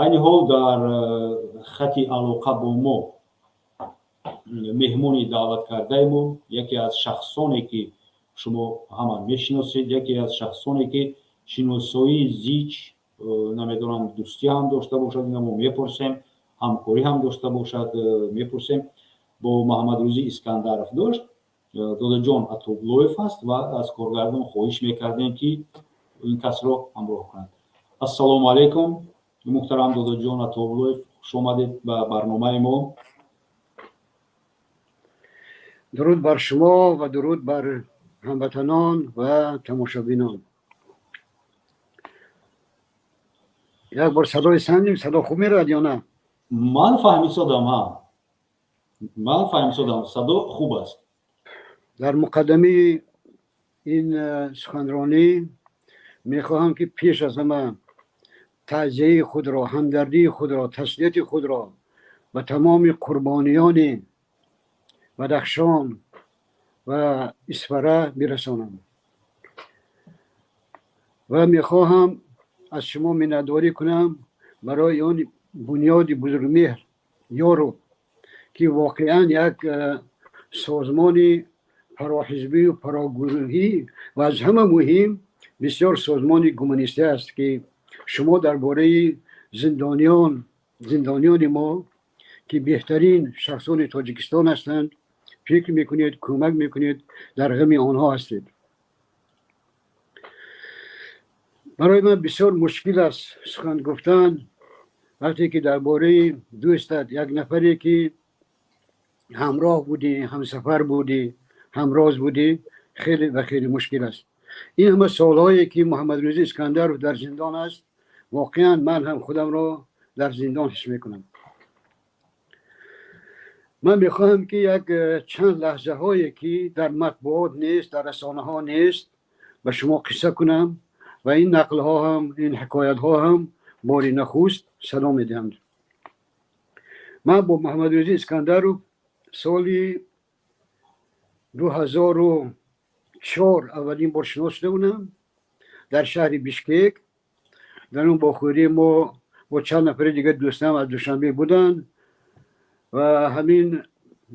Айни ҳол дар хати алоқа бо мо меҳмони даъваткардаи мо, яке аз шахсоне, ки шумо ҳама мешиносед, яке аз шахсоне, ки шиносоии зич, намедонам, дӯстӣ ҳам дошта бошад, ина мо мепурсем, ҳамкорӣ ҳам дошта бошад, мепурсем, бо Муҳаммадрӯзӣ Искандаров дошт, Додаҷон Атобуллоев аст ва аз коргардон хоҳиш мекардем, ки ин касро ҳамроҳ кунад. Ассалому алайкум, муҳтарам Додаҷон Атобуллоев, хуш омадед ба барномаи мо. Дуруд бар шумо ва дуруд бар ҳамватанон ва тамошобинон. Як бор садои санҷим, садо хуб меравад ё на? Ман фаҳмисодам, ҳа, ман фаҳмисодам, садо хуб аст. Дар муқаддамаи ин суханронӣ мехоҳам, ки пеш аз ҳама таъзияи худро, ҳамдардии худро, таслияти худро ба тамоми қурбониёни Бадахшон ва Исфара бирасонам ва мехоҳам аз шумо миннатдорӣ кунам барои он бунёди бузургмеҳр Ёру, ки воқеан як созмони фароҳизбию фарогурӯҳӣ ва аз ҳама муҳим бисёр созмони гуманистӣ аст, ки шумо дар бораи зиндониёни мо, ки беҳтарин шахсони Тоҷикистон ҳастанд, фикр мекунед, кӯмак мекунед, дар ғами онҳо ҳастед. Барои ман бисёр мушкил аст сухан гуфтан, вақте ки дар бораи дӯстат, як нафаре, ки ҳамроҳ будӣ, ҳамсафар будӣ, ҳамроз будӣ, хеле ва хеле мушкил аст. Ин ҳама солҳое, ки Муҳаммадрӯзӣ Искандаров дар зиндон аст, воқеан ман ҳам худамро дар зиндон ҳис мекунам. Ман мехоҳам, ки як чанд лаҳзаҳое, ки дар матбуот нест, дар расонаҳо нест, ба шумо қисса кунам ва ин нақлҳо ҳам, ин ҳикоятҳо ҳам бори нахуст садо медиҳанд. Ман бо Муҳаммадрӯзӣ Искандаров соли 2004 аввалин бор шинос шуда будам дар шаҳри Бишкек. Дар он бохӯрӣ мо бо чанд нафари дигар дӯстам аз Душанбе буданд ва ҳамин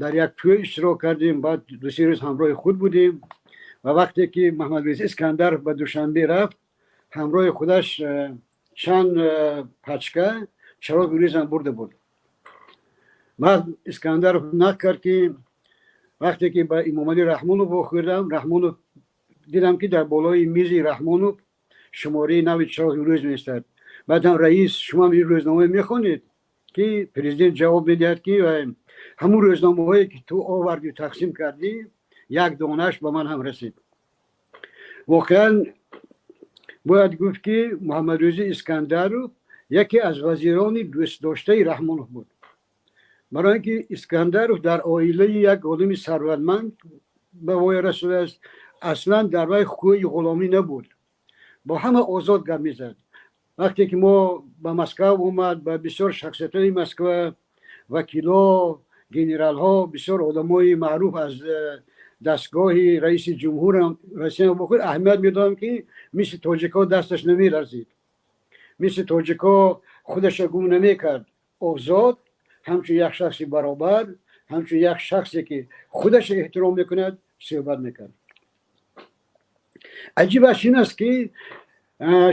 дар як тӯй иштирок кардем. Баъд 2-се рӯз ҳамроҳи худ будем ва вақте ки Муҳаммадрӯзӣ Искандаров ба Душанбе рафт, ҳамроҳи худаш чанд пачка Чароғи рӯзам бурда буд. Баъд Искандаров нақл кард, ки вақте ки ба Имомалӣ Раҳмонов вохӯрдам, Раҳмонов дидам, ки дар болои мизи Раҳмонов шумораи нави Чароғи рӯз меистад. Баъдам: «Раис, шумо ин рӯзнома мехонед?» Ки президент ҷавоб медиҳад, ки ҳамун рӯзномаҳое, ки ту овардӣ, тақсим кардӣ, як донааш ба ман ҳам расид. Воқеан бояд гуфт, ки Муҳаммадрӯзӣ Искандаров яке аз вазирони дӯстдоштаи Раҳмонов буд, барои ин ки Искандаров дар оилаи як одами сарватманд ба воя расидааст. Аслан дар вай хӯи ғуломӣ набуд, бо ҳама озод гап мезад. Вақте ки мо ба Москва омад, ба бисёр шахсиятҳои Москва, вакило, генералҳо, бисёр одамои маъруф аз дастгоҳи раиси ҷумҳурам Россия бохӯр, аҳамият медодам, ки мисли тоҷикҳо дасташ намеларзид, мисли тоҷикҳо худаша гум намекард. Озод, ҳамчун як шахси баробар, ҳамчун як шахсе, ки худаша эҳтиром мекунад, суҳбат мекард. Аҷибаш ин аст, ки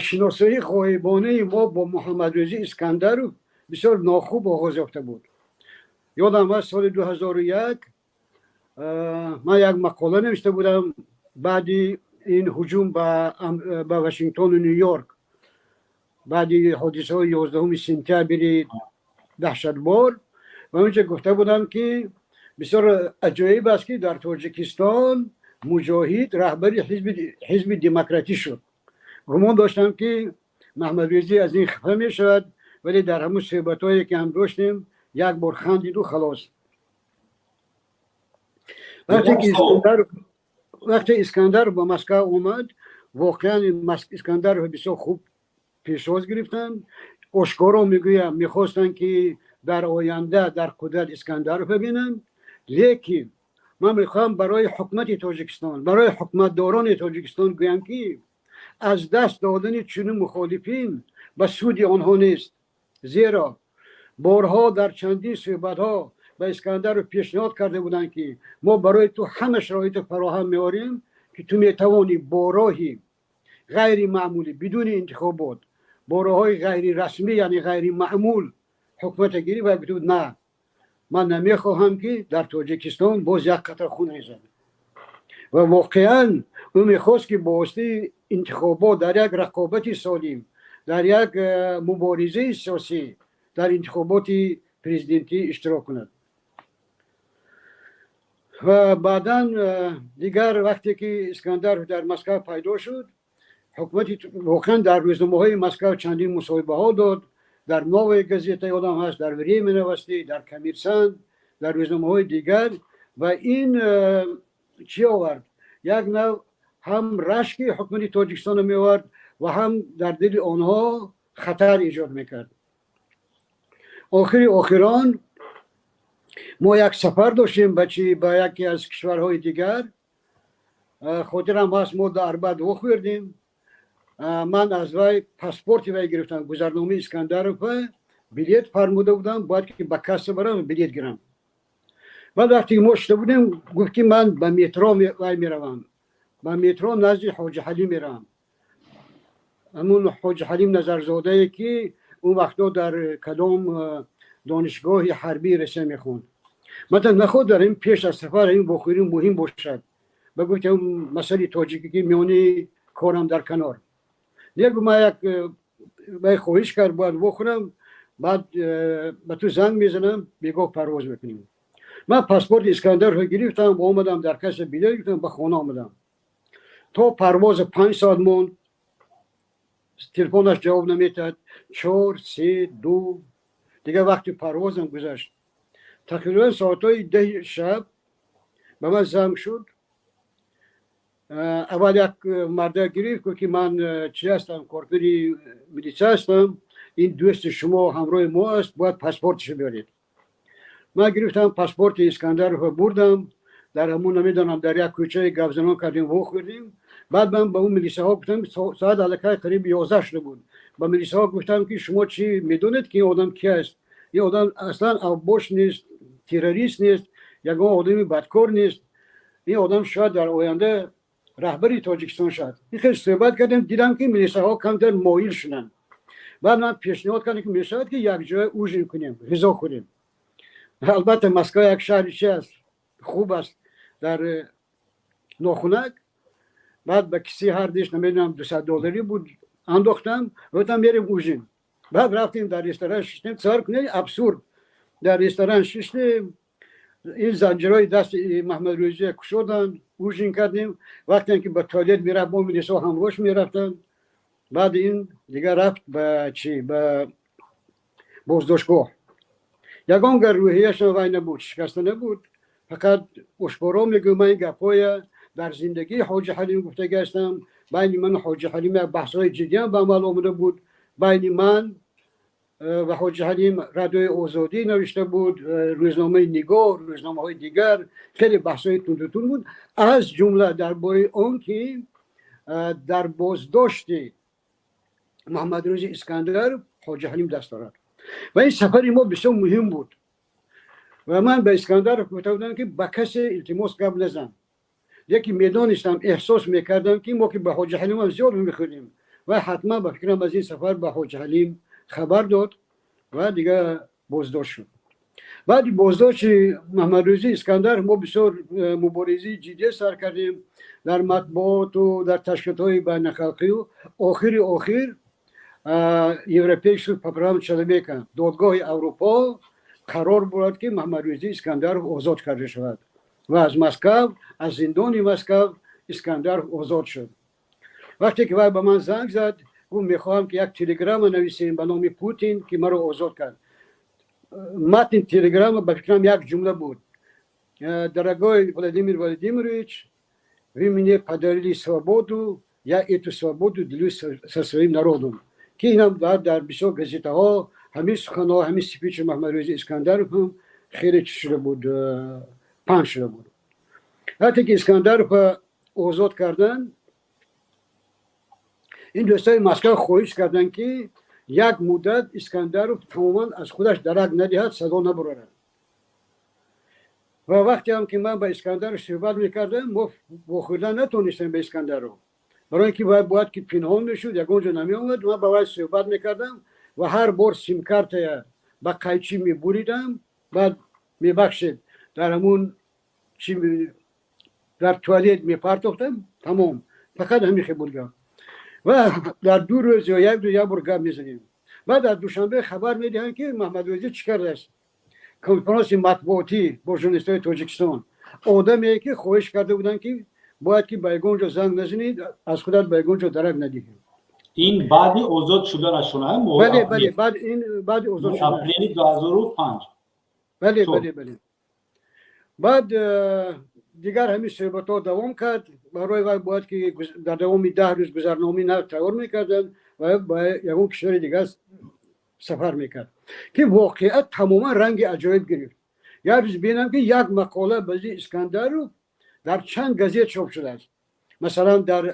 шиносоии ғоибонаи мо бо Муҳаммадрӯзӣ Искандаров бисёр нохуб оғоз ёфта буд. Ёдам аст, соли 2001 ман як мақола навишта будам баъди ин ҳуҷум ба Вашингтону Ню Йорк, баъди ҳодисаҳои 11 сентябри даҳшатбор, ва онҷа гуфта будам, ки бисёр аҷоиб аст, ки дар Тоҷикистон муҷоҳид раҳбари ҳизби демократӣ шуд. Гумон доштам, ки Маҳмадрӯзӣ аз ин хафа мешавад, вале дар ҳамун суҳбатҳое, ки ҳам доштем, як бор хандиду халос. Вақте Искандаров ба Москва омад, воқеан Искандаров бисёр хуб пешвоз гирифтанд. Ошкоро мегӯям, мехостанд, ки дар оянда дар қудрат Искандаров бибинанд. Лекин ман мехоҳам барои ҳукумати Тоҷикистон, барои ҳукуматдорони Тоҷикистон гӯям, ки аз даст додани чунин мухолифин ба суди онҳо нест. Зеро борҳо дар чандин суҳбатҳо ба Искандаров пешниҳод карда буданд, ки мо барои ту ҳама шароитро фароҳам меорем, ки ту метавонӣ бо роҳи ғайримаъмулӣ, бидуни интихобот, бо роҳҳои ғайрирасмӣ, яъне ғайримаъмул ҳукумата гирӣ. Ва гуфта буд: «На, ман намехоҳам, ки дар Тоҷикистон боз як қатра хун резад». Ва воқеан ӯ мехост, ки бо воситаи интихобот, дар як рақобати солим, дар як муборизаи сиёсӣ дар интихоботи президентӣ иштирок кунад. Ва баъдан дигар вақте ки Искандаров дар Москав пайдо шуд, ҳукумати воқеан дар рӯзномаҳои Москав чандин мусоҳибаҳо дод. Дар «Новая газета» ёдам ҳаст, дар «Время новостей», дар «Коммерсант», дар рӯзномаҳои дигар. Ва ин чӣ овард? Як нав ҳам рашки ҳукумати Тоҷикистонро меовард ва ҳам дар дили онҳо хатар эҷод мекард. Охири охирон мо як сафар доштем ба чи, ба яке аз кишварҳои дигар. Хотирам ҳаст, мо дар Арбат вохӯрдем. Ман аз вай паспорти вай гирифтам, гузарномаи Искандарова. Билет фармуда будам, бояд ки ба касса барам, билет гирам. Баъд вақте мо шуда будем, гуфт, ки ман ба метро вай меравам, ба метро назди Ҳоҷи Ҳалим меравам. Ҳамун Ҳоҷи Ҳалим Назарзодае, ки он вақто дар кадом донишгоҳи ҳарбии Россия мехонд. Ман наход дар ин пеш аз сафар ин вохӯрӣ муҳим бошад. Ба гуфт, масъалаи тоҷикӣ, ки миёни корам дар канор негу, ман як вай хоҳиш кард, бояд вохӯрам, баъд ба ту занг мезанам, бегоҳ парвоз мекунем. Ман паспорти Искандарро гирифтам, омадам, дар касса билет гирифтам, ба хона омадам. То парвоза 5 соат монд, телефонаш ҷавоб наметиҳад. Чор, се, ду, дигар вақти парвозам гузашт. Тақрибан соатҳои 10-и шаб ба ман занг шуд. Аввал як марда гирифт, гуфт, ки ман чи ҳастам, коркуни милитсия ҳастам, ин дӯсти шумо ҳамроҳи мо аст, бояд паспорташо биёред. Ман гирифтам, паспорти Искандаровро бурдам. Дар ҳамун, намедонам, дар як кӯчаи гапзанон кардем, вохӯрдем. Баъд ман ба он милисаҳо гуфтам, соат аллакай қариби 11 шуда буд, ба милисаҳо гуфтам, ки шумо чӣ медонед, ки ин одам ки аст? Ин одам аслан авбош нест, террорист нест, ягон одами бадкор нест. Ин одам шояд дар оянда раҳбари Тоҷикистон шавад. Ин хел суҳбат кардем, дидам, ки милисаҳо камтар моил шуданд. Баъд ман пешниҳод кардам, ки мешавад, ки якҷоя ужин кунем, ғизо хӯрем. Албатта, Москва як шаҳри чи аст, хуб аст дар нохунак. Баъд ба киси ҳардиш, намедонам, 200 долларӣ буд, андохтам, гуфтам: «Мерем ужин». Баъд рафтем, дар ресторан шиштем. Тасаввур кунед, абсурд: дар ресторан шиштем, ин занҷирои дасти Маҳмадрӯзия кушоданд, ужин кардем. Вақте ки ба туалет мерафт, бо милисо ҳамроҳш мерафтанд. Баъди ин дигар рафт ба чи, ба боздоштгоҳ. Ягон гар рӯҳияшон вай набуд, шикаста набуд. Фақат ошкоро мегӯям, ман ин гапҳоя дар зиндагии Ҳоҷи Ҳалим гуфтагӣ ҳастам. Байни ману Ҳоҷи Ҳалим як баҳсҳои ҷиддиам ба амал омада буд. Байни ман ва Ҳоҷи Ҳалим Радиои Озодӣ навишта буд, рӯзномаи Нигоҳ, рӯзномаҳои дигар, хеле баҳсҳои тундутунд буд, аз ҷумла дар бораи он ки дар боздошти Муҳаммадрӯзи Искандар Ҳоҷи Ҳалим даст дорад. Ва ин сафари мо бисёр муҳим буд. Ва ман ба Искандар гуфта будам, ки ба касе, илтимос, гап назан. Яке медонистам, эҳсос мекардам, ки мо ки ба Ҳоҷи Ҳалимам зиёд мехӯрдем ва ҳатман, ба фикрам, аз ин сафар ба Ҳоҷи Ҳалим хабар дод ва дигар боздошт шуд. Баъди боздошти Маҳмадрӯзи Искандар мо бисёр муборизаи ҷиддӣ сар кардем дар матбуоту дар ташкилотҳои байналхалқию. Охири охир Европейский суд по правам человека, Додгоҳи Аврупо қарор бурад, ки Маҳмадрӯзи Искандаров озод карда шавад. Ва аз Москав, аз зиндони Москав Искандаров озод шуд. Вақте ки вай ба ман занг зад, гуфт: «Мехоҳам, ки як телеграмма нависем ба номи Путин, ки маро озод кард». Матни телеграмма, ба фикрам, як ҷумла буд: «Дорогой Владимир Владимирович, вы мне подарили свободу, я эту свободу делюсь со своим народом», ки инам дар бисёр газетаҳо ҳамин суханҳо, ҳамин спичи Маҳмадрӯзи Искандаров ҳам хеле чӣ шуда буд, паҳн шуда буд. Вақте ки Искандаровро озод карданд, ин дӯстои Москва хоҳиш карданд, ки Як муддат Искандаров тамоман аз худаш дарак надиҳад, садо набурарад. Ва вақте ҳам ки ман ба Искандаров суҳбат мекардам, мо вохӯрдан натонистем ба Искандаров, барои ин ки вай бояд ки пинҳон мешуд, ягон ҷо намеомад. Ман ба вай суҳбат мекардам ва ҳар бор симкартая ба қайчӣ мебуридам, баъд, мебахшед, дар ҳамун чи дар туалет мепартохтам. Тамом, фақат ҳамин хел буд гап. Ва дар 2 рӯз ё як рӯз як бор гап мезанем. Баъд аз Душанбе хабар медиҳанд, ки Маҳмадрӯзӣ чӣ кардааст: конференси матбуотӣ бо журналистои Тоҷикистон. Одаме ки хоҳиш карда буданд, ки бояд ки ба ягон ҷо занг назанед, аз худат ба ягон ҷо дарак надиҳед. Ин баъди озод шуданашон? Бале, баъд ин баъди озод шудан, апрели 2005. Бале. Баъд дигар ҳамин суҳбатҳо давом кард. Барои вай бояд ки дар давоми 10 рӯз гузарномаи нав тайёр мекарданд ва ба ягон кишвари дигар сафар мекард, ки воқеа тамоман ранги аҷоиб гирифт. Як рӯз бинам, ки як мақола ба зидди Искандаров дар чанд газет чоп шудааст. Масалан, дар,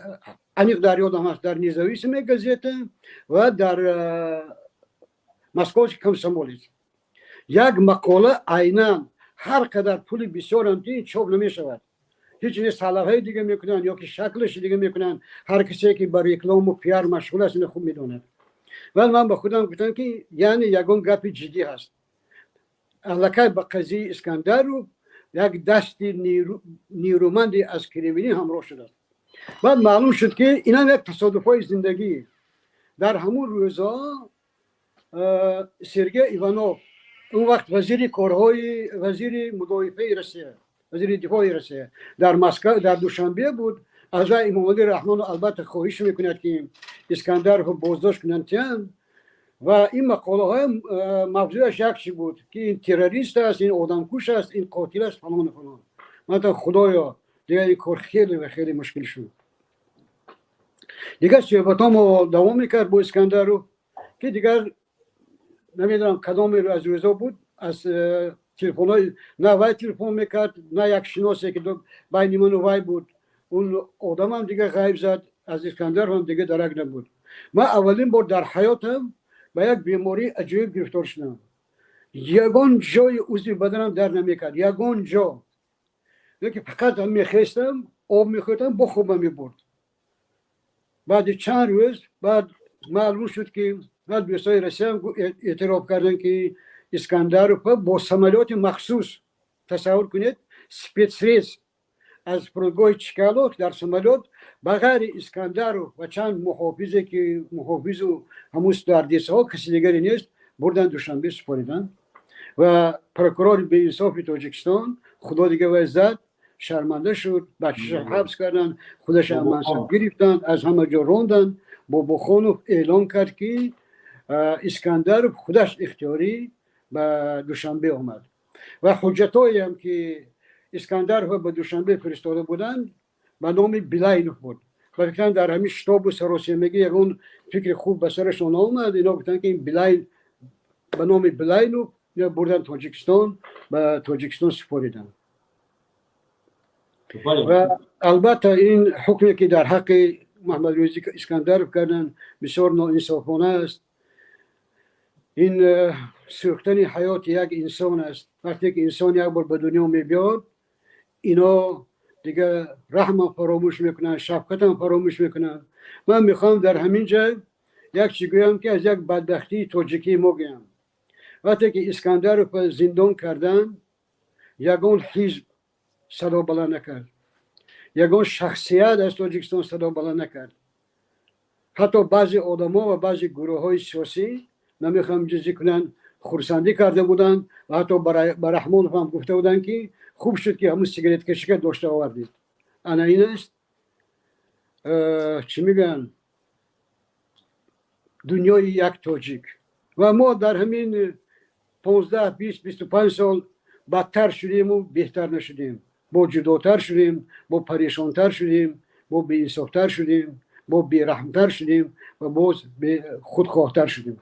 аниқ дар ёдам ҳаст, дар «Независимая газета» ва дар «Московский комсомолец» як мақола. Айнан ҳар қадар пули бисёрам ки чоп намешавад. Ҳеҷ не, сарлавҳаи дига мекунанд ё ки шаклаши дига мекунанд. Ҳар касе ки ба рекламу пиар машғул аст, ина хуб медонад. Баъд ман ба худам гуфтам, ки яъне ягон гапи ҷиддӣ ҳаст, аллакай ба қазияи Искандаров як дасти нерӯманде аз Кремлин ҳамроҳ шудааст. Баъд маълум шуд, ки инам як тасодуфҳои зиндагӣ. Дар ҳамун рӯзҳо Сергей Иванов, он вақт вазири корҳои, вазири мудофиаи Россия, вазири дифои Россия, дар Москва, дар Душанбе буд. Аз вай Имомалӣ Раҳмон албатта хоҳиш мекунад, ки Искандаровро боздошт кунанд тиям. Ва ин мақолаҳои мавзӯяш як чӣ буд, ки ин террорист аст, ин одамкуш аст, ин қотил аст, фалону фалон. Ман худоё, дигар ин кор хеле ва хеле мушкил шуд. Дигар суҳбатҳо мо давом мекард бо Искандаров, ки дигар намедонам кадоме аз рӯзо буд, аз телефонҳои на вай телефон мекард, на як шиносе ки байни ману вай буд, он одамам дигар ғайб зад, аз Искандаров дигар дарак набуд. Ман аввалин бор дар ҳаётам ба як бемории аҷоиб гирифтор шудам. Ягон ҷои узви баданам дард намекард, ягон ҷо, лекин фақат мехестам, об мехӯрдам, бо хобам мебурд. Баъди чанд рӯз баъд маълум шуд, ки баъд дӯстои Россиям эътироф карданд, ки Искандаров бо самолёти махсус, тасаввур кунед, спецрейс аз фурудгоҳи Чкалов дар самолёт, ба ғайри Искандаров ва чанд муҳофизе ки муҳофизу ҳамун стюардессаҳо, каси дигаре нест, бурдан Душанбе супориданд. Ва прокурори беинсофи Тоҷикистон, худо дига вай зад, шарманда шуд. Бачаша ҳабс карданд, худаша мансаб гирифтанд, аз ҳама ҷо ронданд. Бобохонов эълон кард, ки Искандаров худаш ихтиёрӣ ба Душанбе омад. Ва ҳуҷҷатҳоеам ки Искандаровро ба Душанбе фиристода буданд, ба номи Билайнов буд. Ба фикрам, дар ҳамин шитобу саросемагӣ ягон фикри хуб ба сарашон омад. Ино гуфтанд, ки ин Билайн, ба номи Билайнов бурдан Тоҷикистон, ба Тоҷикистон супориданд. Ва албатта ин ҳукме ки дар ҳаққи Маҳмадрӯзӣ Искандаров карданд, бисёр ноинсофона аст. Ин сӯхтани ҳаёти як инсон аст. Вақте ки инсон як бор ба дунё мебиёд, ино дигар раҳмам фаромӯш мекунанд, шафқатам фаромӯш мекунанд. Ман мехоҳам дар ҳамин ҷай як чиз гӯям, ки аз як бадбахтии тоҷикии мо гӯям. Вақте ки Искандаров зиндон карданд, ягон ҳизб садо баланд накард, ягон шахсият аз Тоҷикистон садо баланд накард. Ҳатто баъзе одамо ва баъзе гурӯҳҳои сиёсӣ, намехоҳам ҷузӣ кунанд, хурсандӣ карда буданд ва ҳатто ба Раҳмонов ҳам гуфта буданд, ки хуб шуд, ки ҳамун сигареткашика дошта овардед. Ана ин аст, чӣ мегӯянд, дунёи як тоҷик. Ва мо дар ҳамин 15, 20, 25 сол бадтар шудему беҳтар нашудем, бо ҷудотар шудем, бо парешонтар шудем, бо беинсофтар шудем, бо бераҳмтар шудем ва боз худхоҳтар шудем.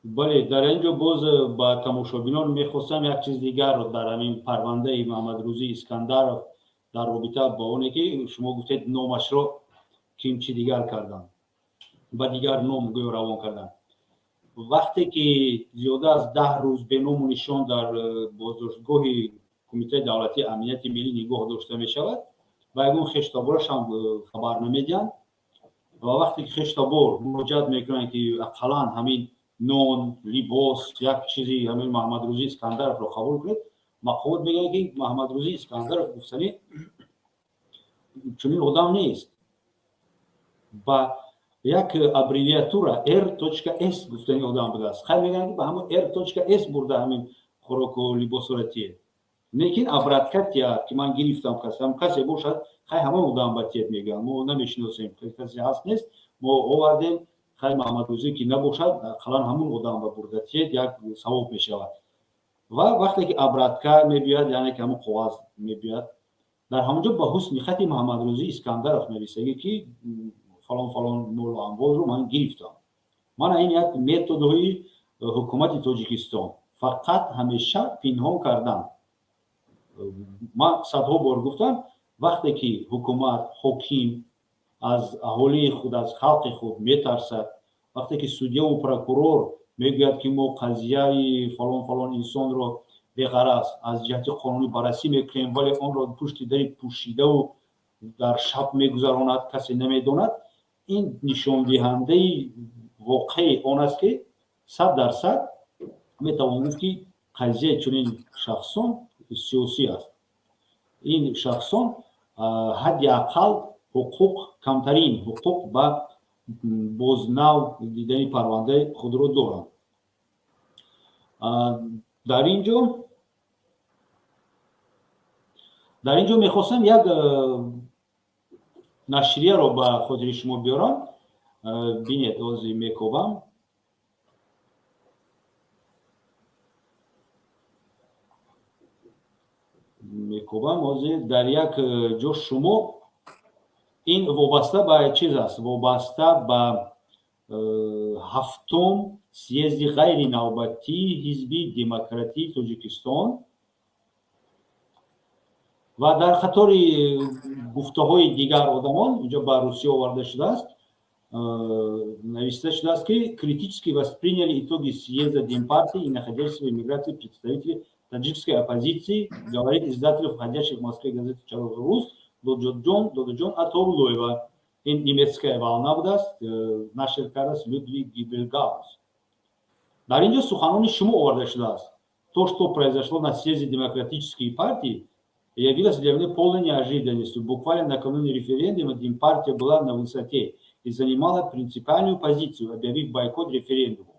Бале, дар ин ҷо боз ба тамошобинон мехостам як чиз дигарро дар ҳамин парвандаи Маҳмадрӯзӣ Искандаров, дар робита ба оне ки шумо гуфтед, номашро кимчи дигар карданд. Ба дигар ном гӯё равон карданд. Вақте ки зиёда аз 10 рӯз беному нишон дар боздоштгоҳи Кумитаи давлатии амнияти миллӣ нигоҳ дошта мешавад, ба ягон хештабораш ҳам хабар намедиҳанд. Ва вақте ки хештабор муроҷиат мекунанд, ки ақаллан ҳамин нон, либос, як чизи ҳамин Маҳамадрӯзӣ Искандаровро қабул кунед, мақомот мегӯянд, ки Маҳамадрӯзӣ Искандаров гуфтанӣ чунин одам нест, ба як аббревиатура Р точка С гуфтани одам будааст. Хай, мегӯянд, ки ба ҳамон Р точка С бурда ҳамин хӯроку либосро тиед, лекин обратка тиҳад, ки ман гирифтам, касам касе бошад, хай, ҳамон одам ба тиед. Мегӯянд, мо намешиносем, касе ҳаст, нест, мо овардем. Хай, Маҳамадрӯзӣ ки набошад, ақаллан ҳамон одам ба бурда тиед, як савоб мешавад. Ва вақте ки обратка мебиёяд, яъне ки ҳамон коғаз мебиёяд, дар ҳамон ҷо ба ҳусни хати Маҳамадрӯзӣ Искандаров нависагӣ, ки фалон фалон молу амволро ман гирифтам. Мана ин як методҳои ҳукумати Тоҷикистон, фақат ҳамеша пинҳон кардан. Ман садҳо бор гуфтам, вақте ки ҳукумат, ҳоким аз аҳолии худ, аз халқи худ метарсад, вақте ки судьяву прокурор мегӯяд, ки мо қазияи фалон фалон инсонро беғараз аз ҷиҳати қонунӣ баррасӣ мекунем, вале онро пушти дари пӯшидаву дар шаб мегузаронад, касе намедонад, ин нишондиҳандаи воқеи он аст, ки 100% метавон гуфт, ки қазияи чунин шахсон сиёсӣ аст. Ин шахсон ҳадди ақал ҳуқуқ, камтарин ҳуқуқ ба бознав дидани парвандаи худро доранд. Дар ин ҷо мехостам як нашрияро ба хотири шумо биёрам. Бинед, ҳозир мекобам. Мекобам ҳозир дар як ҷо. Шумо ин вобаста ба чиз аст, вобаста ба ҳафтум съезди ғайринавбатии Ҳизби демократии Тоҷикистон. Ва дар қатори гуфтаҳои дигар одамон инҷо ба русия оварда шудааст, нависта шудааст, ки критически восприняли итоги съезда Демпартии и находящиеся в эмиграции представители таджикской оппозиции, говорит издатель выходящей в Москве газеты «Чорох Руз» Додоҷон Атовуллоева. Ин «Немецкая волна» будааст, нашр кардааст Людвиг Гибельгаус. Дар ин ҷо суханони шумо оварда шудааст: «То, что произошло на съезде демократической партии, явилось для меня полной неожиданностью. Буквально накануне референдума Демпартия была на высоте и занимала принципиальную позицию, объявив бойкот референдуму.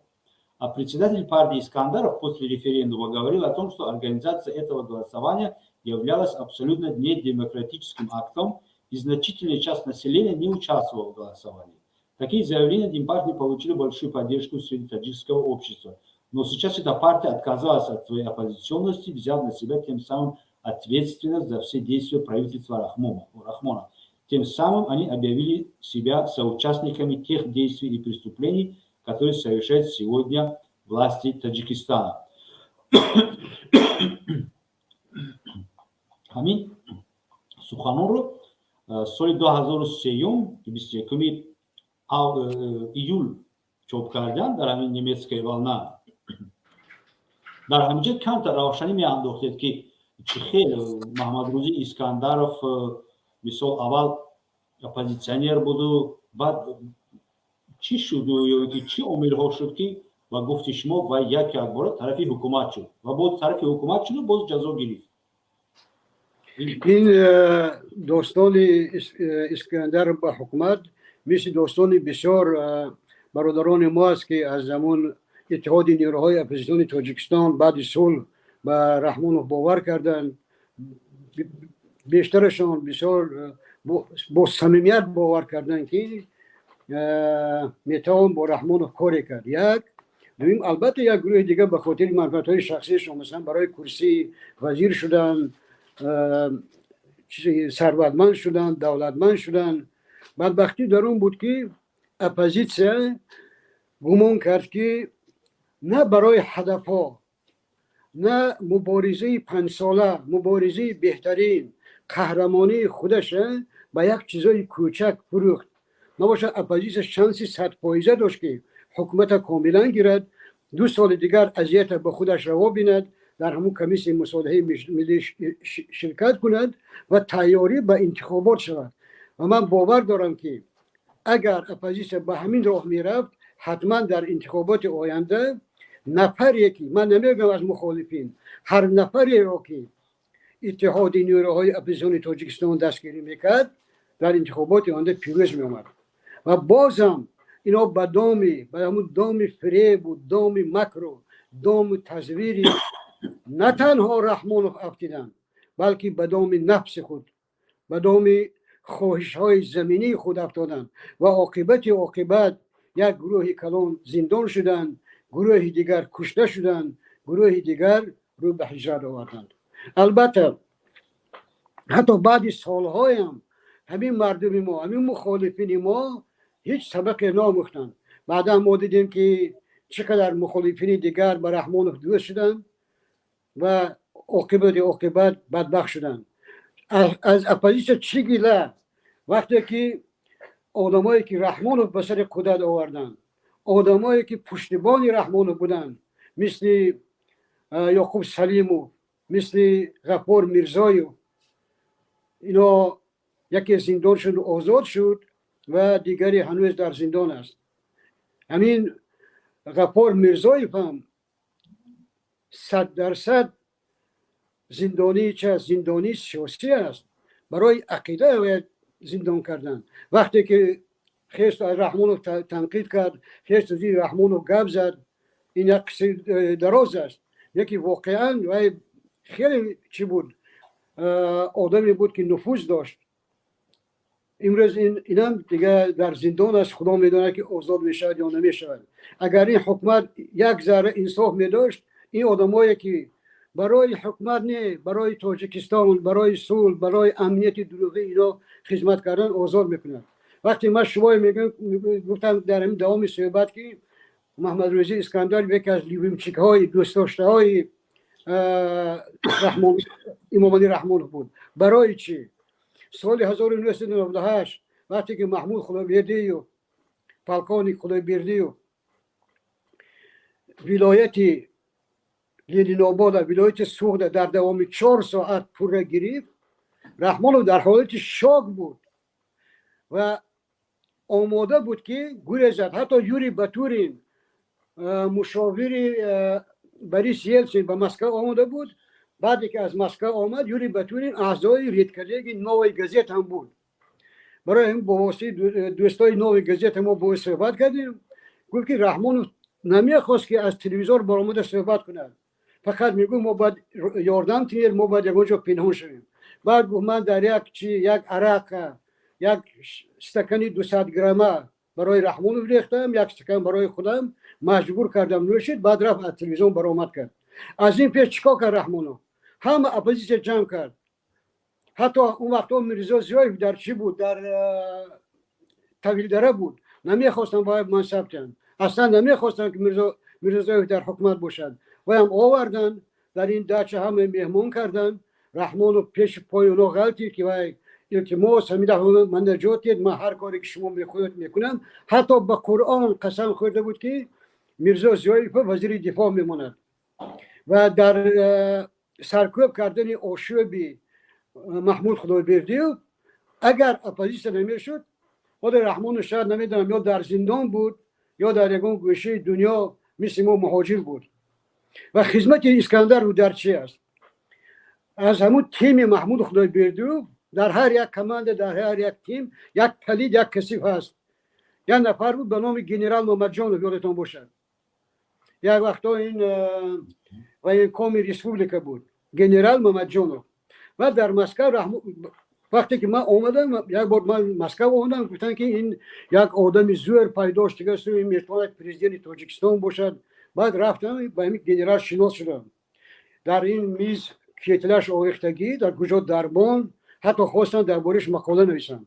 А председатель партии Искандаров после референдума говорил о том, что организация этого голосования являлась абсолютно недемократическим актом и значительная часть населения не участвовала в голосовании. Такие заявления Демпартии получили большую поддержку среди таджикского общества. Но сейчас эта партия отказалась от своей оппозиционности, взяв на себя тем самым ответственность за все действия правительства Рахмона. Тем самым они объявили себя соучастниками тех действий и преступлений, которые совершают сегодня власти Таджикистана». Ҳамин суханонро соли 2003, 21 июл чоп карданд дар ҳамин «Немецкая волна». Дар ҳамин ҷо камтар равшанӣ меандохтед, ки чӣ хел Маҳамадрӯзӣ Искандаров, мисол, аввал оппозитсионер буду, баъд чӣ шуду ё ки чӣ омилҳо шуд, ки ба гуфти шумо вай як якбора тарафи ҳукумат шуд ва боз тарафи ҳукумат шуду, боз ҷазо гирифт? Ин достони Искандар ба ҳукумат мисли достони бисёр бародарони мо аст, ки аз замон Иттиҳоди нерӯҳои оппозитсиони Тоҷикистон баъди сулҳ ба Раҳмонов бовар карданд. Бештарашон бисёр бо самимият бовар карданд, ки метавон бо Раҳмонов коре кард. Як дуюм, албатта, як гурӯҳи дигар ба хотири манфиатҳои шахсиашон, масалан, барои курсии вазир шудан, сарватманд шудан, давлатманд шудан. Бадбахтӣ дар он буд, ки оппозитсия гумон кард, ки на барои ҳадафҳо, на муборизаи панҷсола, муборизаи беҳтарин, қаҳрамонии худаша ба як чизои кӯчак фурӯхт. Набошад, оппозитсия шанси 100% дошт, ки ҳукумата комилан гирад, 2 соли дигар азията ба худаш раво бинад, дар ҳамун комиссияи мусолиҳаи миллӣ ширкат кунад ва тайёрӣ ба интихобот шавад. Ва ман бовар дорам, ки агар оппозитсия ба ҳамин роҳ мерафт, ҳатман дар интихоботи оянда нафаре ки, ман намегӯям аз мухолифин, ҳар нафареро ки Иттиҳоди нерӯҳои оппозитсиони Тоҷикистон дастгирӣ мекард, дар интихоботи оянда пирӯз меомад. Ва бозам ино ба доми, ба ҳамун доми фиребу доми макру дому тазвири на танҳо Раҳмонов афтиданд, балки ба доми нафси худ, ба доми хоҳишҳои заминии худ афтоданд ва оқибат як гурӯҳи калон зиндон шуданд, гурӯҳи дигар кушта шуданд, гурӯҳи дигар рӯ ба ҳиҷрат оварданд. Албатта, ҳатто баъди солҳоям ҳамин мардуми мо, ҳамин мухолифини мо ҳеҷ сабақе наомӯхтанд. Баъдан мо дидем, ки чӣ қадар мухолифини дигар ба Раҳмонов дӯст шуданд ва оқибат бадбахт шуданд. Аз оппозитсия чӣ гила, вақте ки одамое ки Раҳмонов ба сари қудрат оварданд, одамое ки пуштибони Раҳмонов буданд, мисли Ёқуб Салимов, мисли Ғаффор Мирзоев, ино яке зиндон шуд, озод шуд ва дигаре ҳанӯз дар зиндон аст. Ҳамин Ғаффор Мирзоев ҳам 100% зиндонии чи аст? Зиндонии сиёсӣ аст, барои ақида зиндон карданд. Вақте ки хест Раҳмонов танқид кард, хест зидди Раҳмонов гап зад, ин як қиссаи дароз аст, яке воқеан вай хеле чӣ буд, одаме буд, ки нуфуз дошт. Имрӯз инам дига дар зиндон аст. Худо медонад, ки озод мешавад ё намешавад. Агар ин ҳукумат як зарра инсоф медошт, ин одамое ки барои ҳукумат не, барои Тоҷикистон, барои сулҳ, барои амнияти дурӯғӣ ино хизмат кардан, озод мекунад. Вақте ман шумое мегӯям, гуфтам дар ҳамин давоми суҳбат, ки Маҳмадрӯзӣ Искандар яке аз любимчик ҳои, дӯстдоштаҳои Имомалӣ Раҳмонов буд. Барои чӣ? Соли 1998, вақте ки Маҳмуд Худойбердиев, полковник Худойбердиев, вилояти Ленинобода, вилояти Суғда дар давоми 4 соат пурра гирифт, Раҳмонов дар ҳолати шок буд ва омода буд, ки гурезад. Ҳатто Юрий Батурин, мушовири Борис Елсин, ба Москва омода буд. Баъде ки аз Москва омад, Юрий Батурин аъзои редколлегии «Новой газет» ҳам буд. Барои ҳамин бо воситаи дӯстои «Новой газета» мо бо ӯ суҳбат кардем. Гуфт, ки Раҳмонов намехост, ки аз телевизор баромада суҳбат кунад, фақат мегӯ: «Мо бояд ёрдам тиҳед, мо бояд ягон ҷо пинҳон шавем». Баъд гуфт: «Ман дар як чи, як арақа, як стакани 200 грамма барои Раҳмонов рехтам, як стакан барои худам, маҷбур кардам, нӯшид, баъд рафт аз телевизион баромад кард». Аз ин пеш чӣ кор кард Раҳмонов? Ҳама оппозитсия ҷамъ кард. Ҳатто он вақтҳо Мирзо Зиёев дар чӣ буд, дар Тавилдара буд. Намехостанд бояд мансаб диҳанд, аслан намехостанд, ки Мирзо Зиёев дар ҳукумат бошад. Ваям оварданд, дар ин дача ҳама меҳмон карданд. Раҳмонов пеши пои оно ғалтид, ки вай, илтимос, ҳамин дафъа ман наҷот диҳед, ман ҳар коре ки шумо мехоҳед, мекунам. Ҳатто ба Қуръон қасам хӯрда буд, ки Мирзо Зиёев вазири дифоъ мемонад. Ва дар саркӯб кардани ошӯби Маҳмуд Худойбердиев, агар оппозитсия намешуд, ҳоли Раҳмонов шояд, намедонам, ё дар зиндон буд, ё дар ягон гӯшаи дунё мисли мо муҳоҷир буд. Ва хизмати Искандару дар чи аст? Аз ҳамун тими Маҳмуд Худойбердиев дар ҳар як команда, дар ҳар як тим як палид, як касиф ҳаст. Як нафар буд ба номи генерал Мамаджонов, ёдатон бошад, як вақто ин военкоми республика буд, генерал Мамаджонов. Ва дар Москав, вақте ки ман омадам, як бор ман Москав омадам, гуфтанд, ки ин як одами зӯр пайдо шудагасту ин метавонад президенти Тоҷикистон бошад. Баъд рафтам, ба ҳамин генерал шинос шудам. Дар ин миз кетлаш овехтагӣ, дар куҷо дарбон, ҳатто хостанд дар бориш мақола нависам.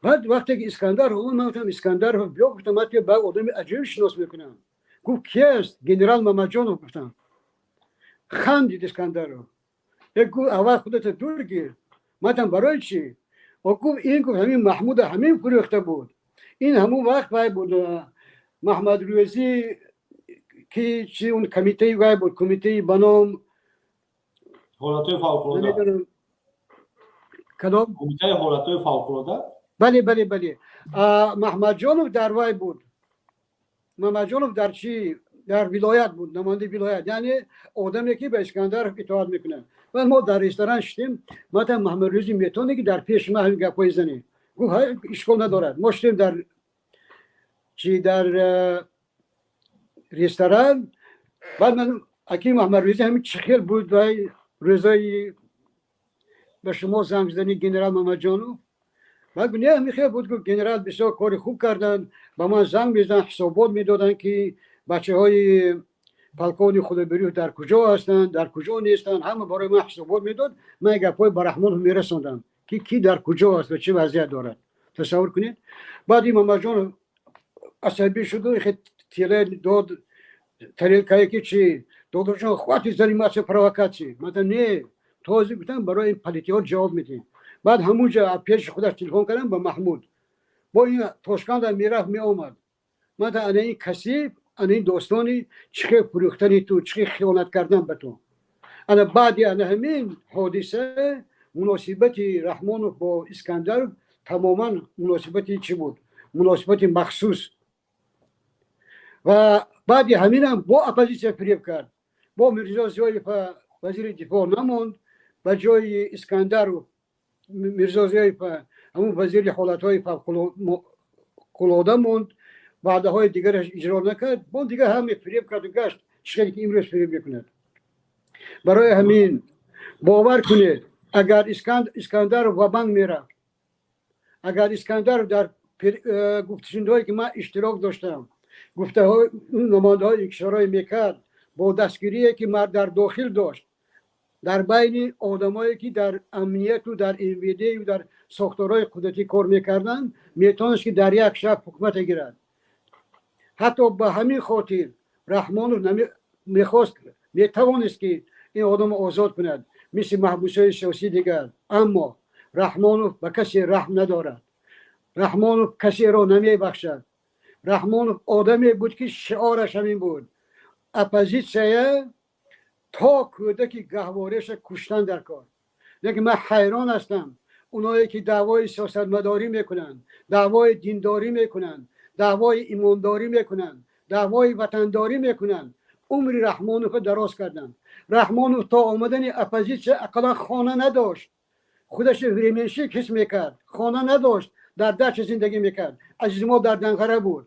Баъд вақте ки Искандар омад, ман гуфтам: «Искандар, биё», гуфтам, «ман ба одами аҷоиб шинос мекунам». Гуфт: «Ки аст?» «Генерал Мамаджонов», гуфтам. Хандид Искандаров, гуфт: «Аввал худата дур гир». Ман барои чӣ? Гуфт, ин гуфт, ҳамин Маҳмуда ҳамин фурӯхта буд. Ин ҳамун вақт вай буд, Маҳмад Рӯзӣ, ки чи он комитаи вай буд, комитаи ба ном ҳолатҳои фавқулода. Кадом? Комитаи ҳолатҳои фавқулода. Бале, Маҳмадҷонов дар вай буд. Маҳмадҷонов дар чи, дар вилоят буд, намояндаи вилоят, яъне одаме, ки ба Искандаров итоат мекунад. Баъд мо дар ресторан шидем. Ман Маҳмадрӯзӣ метавонӣ, ки дар пеши ман ҳамин гапҳои занӣ? Гуфт, ишкол надорад. Мо шидем дар чи, дар ресторан. Баъд ман аки Маҳмадрӯзӣ, ҳамин чӣ хел буд вай рӯзои ба шумо занг задани генерал Мамаҷонов? Баъд гуфт, не, ҳамин хел буд. Гуфт, генерал бисёр кори хуб карданд, ба ман занг мезананд, ҳисобот медоданд, ки бачаҳои полковник Худойбердиев дар куҷо ҳастанд, дар куҷо нестанд. Ҳама барои ман ҳисобот медод. Ман гапҳои ба Раҳмонов мерасондам, ки ки дар куҷо аст ва чӣ вазъият дорад. Тасаввур кунед, баъд ин Мамаҷонов асабӣ шуду тела дод тарелкае, ки чи, додошон, хватит заниматься провокацией. Ман не, тозӣ гуфтам, барои ин палитиҳо ҷавоб медиҳем. Баъд ҳамунҷа пеши худаш телефон кардам ба Маҳмуд. Бо ин Тошканда мерафт, меомад. Ман ана ин касиб, ана ин достони чӣ хел фурӯхтани ту, чӣ хел хиёнат кардан ба ту. Ана баъди ана ҳамин ҳодиса муносибати Раҳмонов бо Искандаров тамоман муносибати чӣ буд, муносибати махсус. Ва баъди ҳаминам бо оппозитсия фиреб кард. Бо Мирзо Зиёева вазири дифоъ намонд, ба ҷои Искандаров Мирзо Зиёев ҳамун вазири ҳолатҳои фавқулода монд. Ваъдаҳои дигараш иҷро накард. Бо дигар ҳаме фиреб карду гашт, чӣ хеле ки имрӯз фиреб мекунад. Барои ҳамин бовар кунед, агар Искандаров ва-банк мерафт, агар Искандаров дар гуфтушунидҳое, ки ман иштирок доштам, гуфтаҳои намояндаҳои кишварҳое мекард, бо дастгирие, ки дар дохил дошт, дар байни одамое, ки дар амнияту дар МВД-ю дар сохторҳои қудратӣ кор мекарданд, метавонист, ки дар як шаб ҳукумата гирад. Ҳатто ба ҳамин хотир Раҳмонов мехост, метавонист, ки ин одамро озод кунад, мисли маҳбусҳои сиёсии дигар. Аммо Раҳмонов ба касе раҳм надорад, Раҳмонов касеро намебахшад. Раҳмонов одаме буд, ки шиораш ҳамин буд: оппозитсия то кӯдаки гаҳвореша куштан дар кор. Лекин ман ҳайрон ҳастам, оное ки даъвои сиёсатмадорӣ мекунанд, даъвои диндорӣ мекунанд, даъвои имондорӣ мекунанд, даъвои ватандорӣ мекунанд, умри Раҳмоновро дароз карданд. Раҳмонов то омадани оппозитсия ақаллан хона надошт, худаш временщик ҳис мекард, хона надошт, дар дача зиндагӣ мекард, азизи мо дар Данғара буд.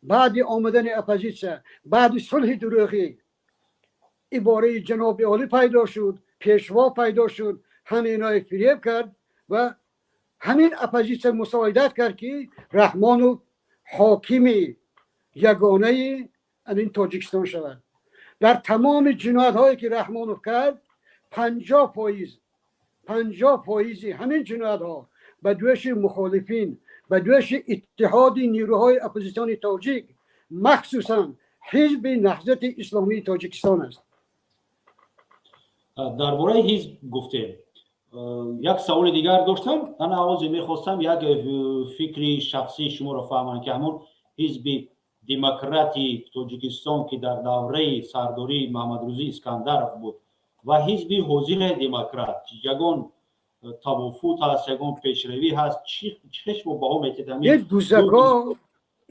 Баъди омадани оппозитсия, баъди сулҳи дурӯғӣ, ибораи ҷаноби олӣ пайдо шуд, пешво пайдо шуд, ҳаминое фиреб кард ва ҳамин оппозитсия мусоидат кард, ки Раҳмонов ҳокими ягонаи ин Тоҷикистон шавад. Дар тамоми ҷиноятҳое, ки Раҳмонов кард, 50%, 50 фоизи ҳамин ҷиноятҳо ба дӯши мухолифин, ба дӯши иттиҳоди нерӯҳои оппозитсиони тоҷик, махсусан Ҳизби Наҳзати Исломии Тоҷикистон аст. Дар бораи ҳизб гуфтем, як саволи дигар доштам. Ана овозе мехостам як фикри шахсии шуморо фаҳмам, ки ҳамон Ҳизби Демократи Тоҷикистон, ки дар давраи сардории Маҳмадрӯзӣ Искандаров буд, ва ҳизби ҳозираи Демократ ягон тавофут ҳаст, ягон пешравӣ ҳаст? Чӣ шумо баҳо метиҳед?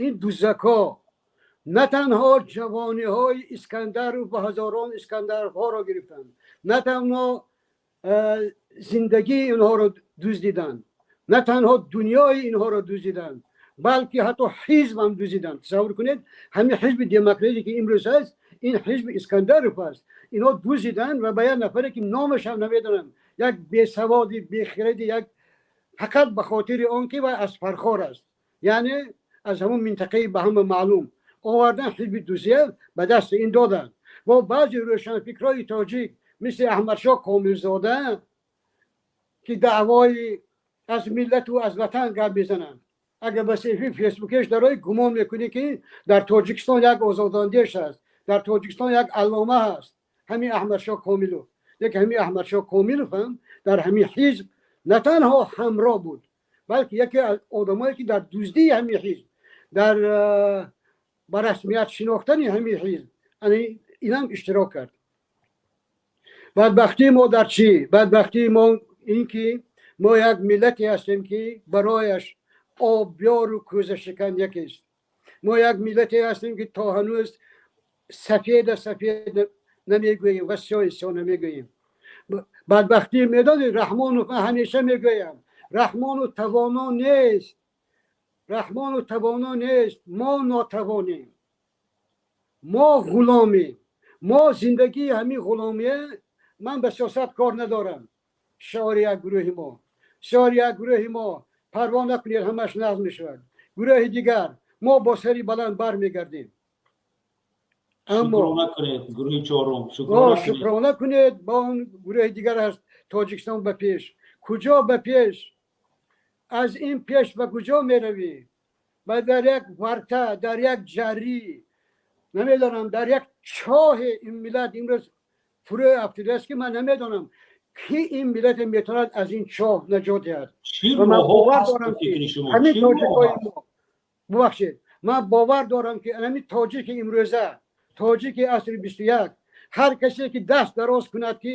Ин дузако на танҳо ҷавониҳои Искандаров ва ҳазорон Искандаровҳоро гирифтанд, на танҳо зиндагии инҳоро дуздиданд, на танҳо дунёи инҳоро дуздиданд, балки ҳатто ҳизбам дуздиданд. Тасаввур кунед, ҳамин Ҳизби Демократӣ, ки имрӯз ҳаст, ин ҳизби Искандаров аст. Инҳо дуздиданд ва ба як нафаре, ки номашам намедонам, як бесаводи бехиради, як фақат ба хотири он ки вай аз Фархор аст, яъне аз ҳамон минтақаи ба ҳама маълум, овардан ҳизби дузия ба дасти ин доданд. Бо баъзи рӯшанфикрҳои тоҷик, мисли Аҳмадшоҳ Комилзода, ки даъвои аз миллату аз ватан гап мезананд, агар ба саҳифаи фейсбукеш дарои, гумон мекунӣ, ки дар Тоҷикистон як озодандеш аст, дар Тоҷикистон як аллома ҳаст, ҳамин Аҳмадшоҳ Комилов. Лекин ҳамин Аҳмадшоҳ Комилов ҳам дар ҳамин ҳизб на танҳо ҳамроҳ буд. Балки яке аз одамое ки дар дуздии ҳамин ҳизб, дар ба расмият шинохтани ҳамин ҳизб инам иштирок кард. Бадбахтии мо дар чӣ? Бадбахтии мо ин ки мо як миллате ҳастем, ки барояш обёру кӯзашикан якест. Мо як миллате ҳастем, ки то ҳанӯз сафеда сафед намегӯем ва сиёҳи сиёҳ намегӯем. Бадбахтӣ медонед, Раҳмонов, ман ҳамеша мегӯям, Раҳмону тавоно нест, Раҳмону тавоно нест, мо нотавонем, мо ғуломем, мо зиндагии ҳамин ғуломия. Ман ба сиёсат кор надорам. Шиори як гурӯҳи мо, шиори як гурӯҳи мо: парво накунед, ҳамаш нағз мешавад. Гурӯҳи дигар: мо бо сари баланд бармегардем. Аммо гурӯҳи чорум. Шукрона кунед ба он гурӯҳи дигар аст: Тоҷикистон ба пеш. Куҷо ба пеш? Аз ин пеш ба куҷо меравӣ? Ба дар як варта, дар як ҷарӣ, намедонам, дар як чоҳе ин миллат имрӯз фурӯ афтидааст, ки ман намедонам, ки ин миллате метавонад аз ин чоҳ наҷот диҳад. Ва ман бовар дорам, ки ҳамин тоҷикои мо, бубахшед, ман бовар дорам, ки ҳамин тоҷики имрӯза, тоҷики асри 21, ҳар касе ки даст дароз кунад, ки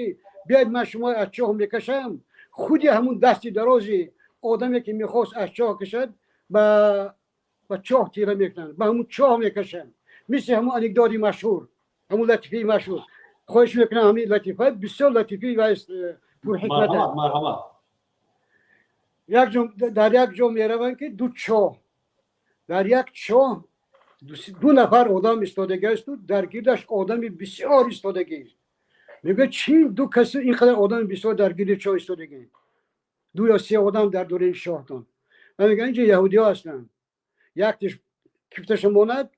биёед, ман шумо аз чоҳ мекашам, худи ҳамун дасти дарози одаме, ки мехост аз чоҳ кашад, ба чоҳ тира мекунанд, ба ҳамун чоҳ мекашанд. Мисли ҳамун анекдоти машҳур, ҳамун латифаи машҳур. Хоҳиш мекунам, ҳамин латифа бисёр латифи ва пурҳикмат аст. Дар як ҷо мераванд, ки ду чоҳ, дар як чоҳ ду нафар одам истодагиасту дар гирдаш одами бисёр истодагӣ. Мегӯяд: чӣ ду каси ин қадар одами бисёр дар гирди чоҳ истодагӣ, ду ё се одам дар дури шоҳтон? Ва мегӯяд: инҷо яҳудиҳо ҳастанд. Яктиш кифташа монад,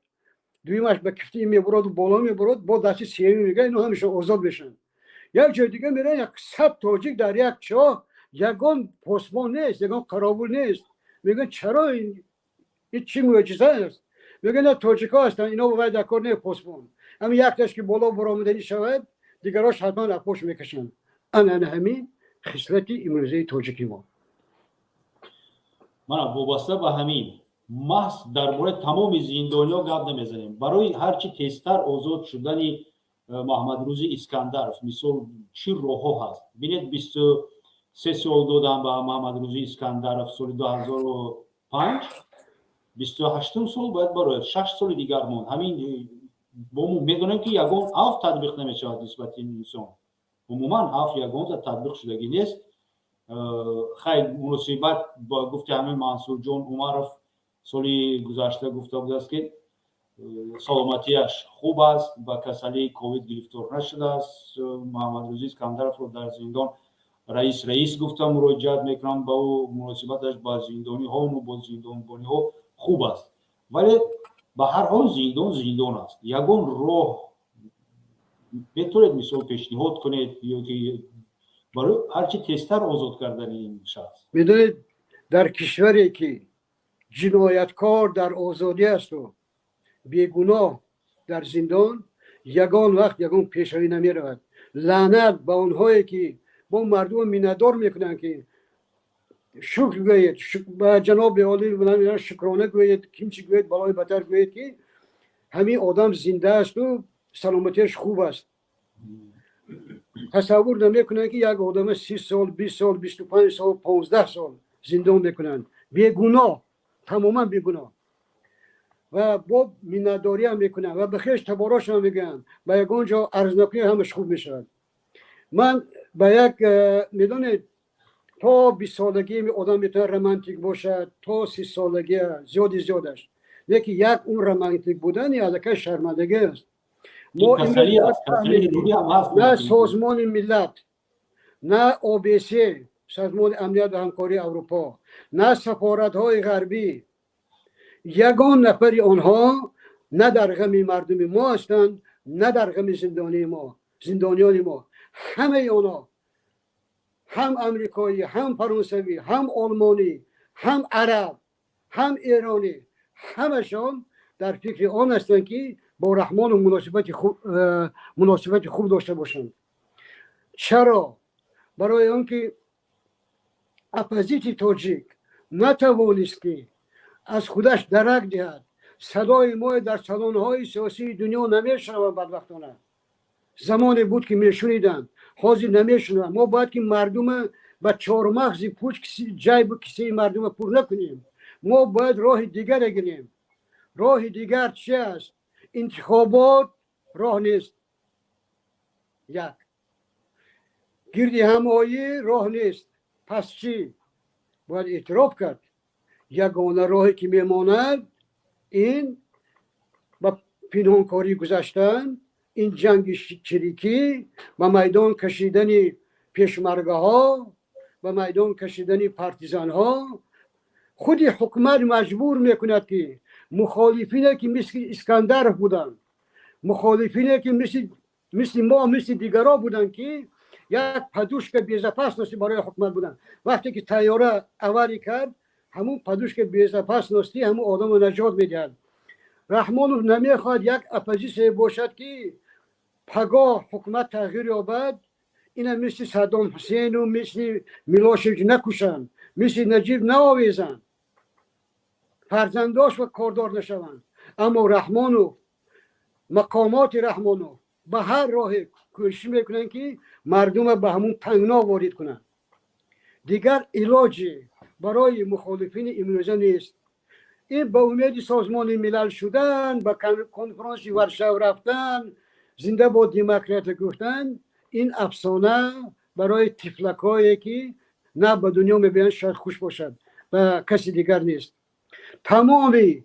дуюмаш ба кифти ин мебуроду боло мебурод, бо дасти сеюм мегӯяд, ино ҳамеша озод мешаванд. Як ҷои дига мераванд, як 100 тоҷик дар як чоҳ, ягон посбон нест, ягон қаровул нест. Мегӯяд: чаро, ин чӣ мӯъҷиза аст? Мегӯяд: на, тоҷикҳо ҳастанд, ино вай дар кор не посбон, ҳамин якташ ки боло баромаданӣ шавад, дигарош ҳатман апош мекашанд. Ана ҳамин хислати имрӯзаи тоҷики мо. Мана, вобаста ба ҳамин, маҳз дар бораи тамоми зиндониҳо гап намезанем. Барои ҳарчи тезтар озод шудани Маҳмадрӯзи Искандаров, мисол, чӣ роҳҳо ҳаст? Бинед, 23 сол додам ба Маҳмадрӯзи Искандаров соли 2005, 28-ум сол бояд барояд, 6 соли дигар монд. Ҳамин бо мо медонем, ки ягон афв татбиқ намешавад нисбати ин инсон. Умуман афв ягонта татбиқ шудагӣ нест. Хайр, муносибат ба гуфти ҳамин Мансурҷон Умаров соли гузашта гуфта будааст, ки саломатиаш хуб аст, ба касалии ковид гирифтор нашудааст. Муҳаммадрӯзи Искандаровро дар зиндон раис, раис гуфта муроҷиат мекунам ба ӯ, муносибаташ ба зиндониҳону бо зиндонбониҳо хуб аст. Вале ба ҳар ҳол зиндон зиндон аст. Ягон роҳ метавонед, мисол, пешниҳод кунед ё ки барои ҳарчи тезтар озод кардани ин шахс? Медонед, дар кишваре ки ҷинояткор дар озодӣ асту бегуноҳ дар зиндон, ягон вақт ягон пешравӣ намеравад. Лаънат ба онҳое, ки бо мардумо миннатдор мекунанд, ки шукр гӯед ба ҷаноби олӣ, шукрона гӯед, кимчи гӯед, балои батар гӯед, ки ҳамин одам зинда асту саломатиаш хуб аст. Тасаввур намекунанд, ки як одама 30 сол, 20 сол, 25 сол, 15 сол зиндон мекунанд бегуноҳ, тамоман бегуноҳ, ва бо миннатдориам мекунанд ва ба хеш таборошам мегӯянд, ба ягон ҷо арзнакунӣ, ҳамаш хуб мешавад. Ман ба як медонед, то 20 солагӣ одам метавонад романтик бошад, то 30 солагия зиёди зиёдаш, лекин як он романтик будани аллакай шармандагӣ аст. Мо на Созмони Миллат, на ОБСЕ, Созмони амният ва ҳамкории Аврупо, на сафоратҳои ғарбӣ, ягон нафари онҳо на дар ғами мардуми мо ҳастанд, на дар ғами зиндонии мо, зиндониёни мо. Ҳамаи онҳо, ҳам амрикоӣ, ҳам фаронсавӣ, ҳам олмонӣ, ҳам араб, ҳам эронӣ, ҳамашон дар фикри он ҳастанд, ки бо Раҳмону муносибати хуб дошта бошанд. Чаро? Барои он ки оппозити тоҷик Натавонист, ки аз худаш дарак диҳад. Садои мо дар салонҳои сиёсии дунё намешунаванд, бадбахтона. Замоне буд, ки мешуниданд, ҳозир намешунаванд. Мо бояд ки мардума ба чормағзи пуч, ҷайбу кисаи мардума пур накунем. Мо бояд роҳи дигаре гирем. Роҳи дигар чи аст? Интихобот роҳ нест, як гирдиҳамоӣ роҳ нест. Пас чӣ? Бояд эътироф кард, ягона роҳе ки мемонад, ин ба пинҳонкорӣ гузаштан, ин ҷанги чирикӣ, ба майдон кашидани пешмаргаҳо, ба майдон кашидани партизанҳо. Худи ҳукумат маҷбур мекунад, ки мухолифине, ки мисли Искандаров буданд, мухолифине, ки мисли мо, мисли дигарон буданд, ки як подушка безопасности барои ҳукумат буданд. Вақте ки тайёра авария кард, ҳамун подушка безопасности ҳамун одамро наҷот медиҳад. Раҳмонов намехоҳад як оппозитсия бошад, ки пагоҳ ҳукумат тағйир ёбад, ина мисли Саддом Ҳусейну мисли Милошевич накушанд, мисли Наҷиб наовезанд, фарзандош ва кордор нашаванд. Аммо Раҳмонов, мақомоти Раҳмонов ба ҳар роҳе кӯшиш мекунанд, ки мардума ба ҳамун тангно ворид кунанд. Дигар илоҷе барои мухолифини имрӯза нест. Ин ба умеди Созмони Милал шудан, ба конфронси Варшав рафтан, зинда бод демократия гуфтан, ин афсона барои тифлакое, ки на ба дунё мебиёянд, шояд хуш бошад, ба каси дигар нест. Тамоми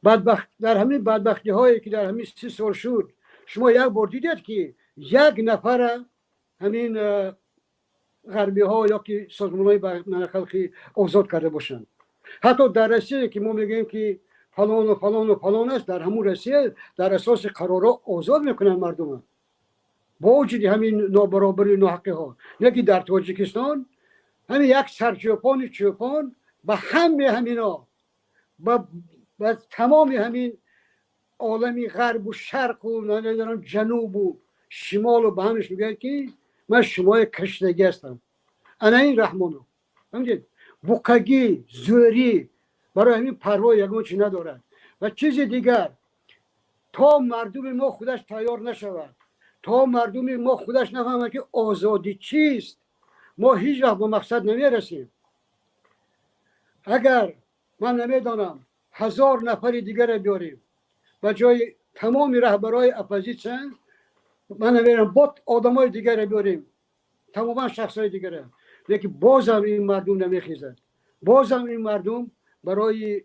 дар ҳамин бадбахтиҳое, ки дар ҳамин 30 сол шуд, шумо як бор дидед, ки як нафара ҳамин ғарбиҳо ё ки созмонҳои байналхалқӣ озод карда бошанд? Ҳатто дар Россия, ки мо мегӯем, ки фалону фалону фалон аст, дар ҳамун Россия дар асоси қарорҳо озод мекунанд мардума, бо вуҷуди ҳамин нобаробарию ноҳақиҳо. Не ки дар Тоҷикистон ҳамин як сарчӯпони чӯпон ба ҳаме ҳамино, ба тамоми ҳамин олами ғарбу шарқу, намедонам, ҷанубу шимолу, ба ҳамаш мегӯяд, ки ман шумои каштагӣ ҳастам. Ана ин Раҳмонов, фаҳмидед, буқагӣ, зӯрӣ, барои ҳамин парво ягон чи надорад. Ва чизи дигар, то мардуми мо худаш тайёр нашавад, то мардуми мо худаш нафаҳмад, ки озодӣ чист, мо ҳеҷ вақт ба мақсад намерасем. Агар ман намедонам, 1000 нафари дигаре биёрем ба ҷои тамоми раҳбарои оппозитсия, ман намедонам, бо одамои дигаре биёрем, тамоман шахсҳои дигаре, лекин бозам ин мардум намехезад, бозам ин мардум барои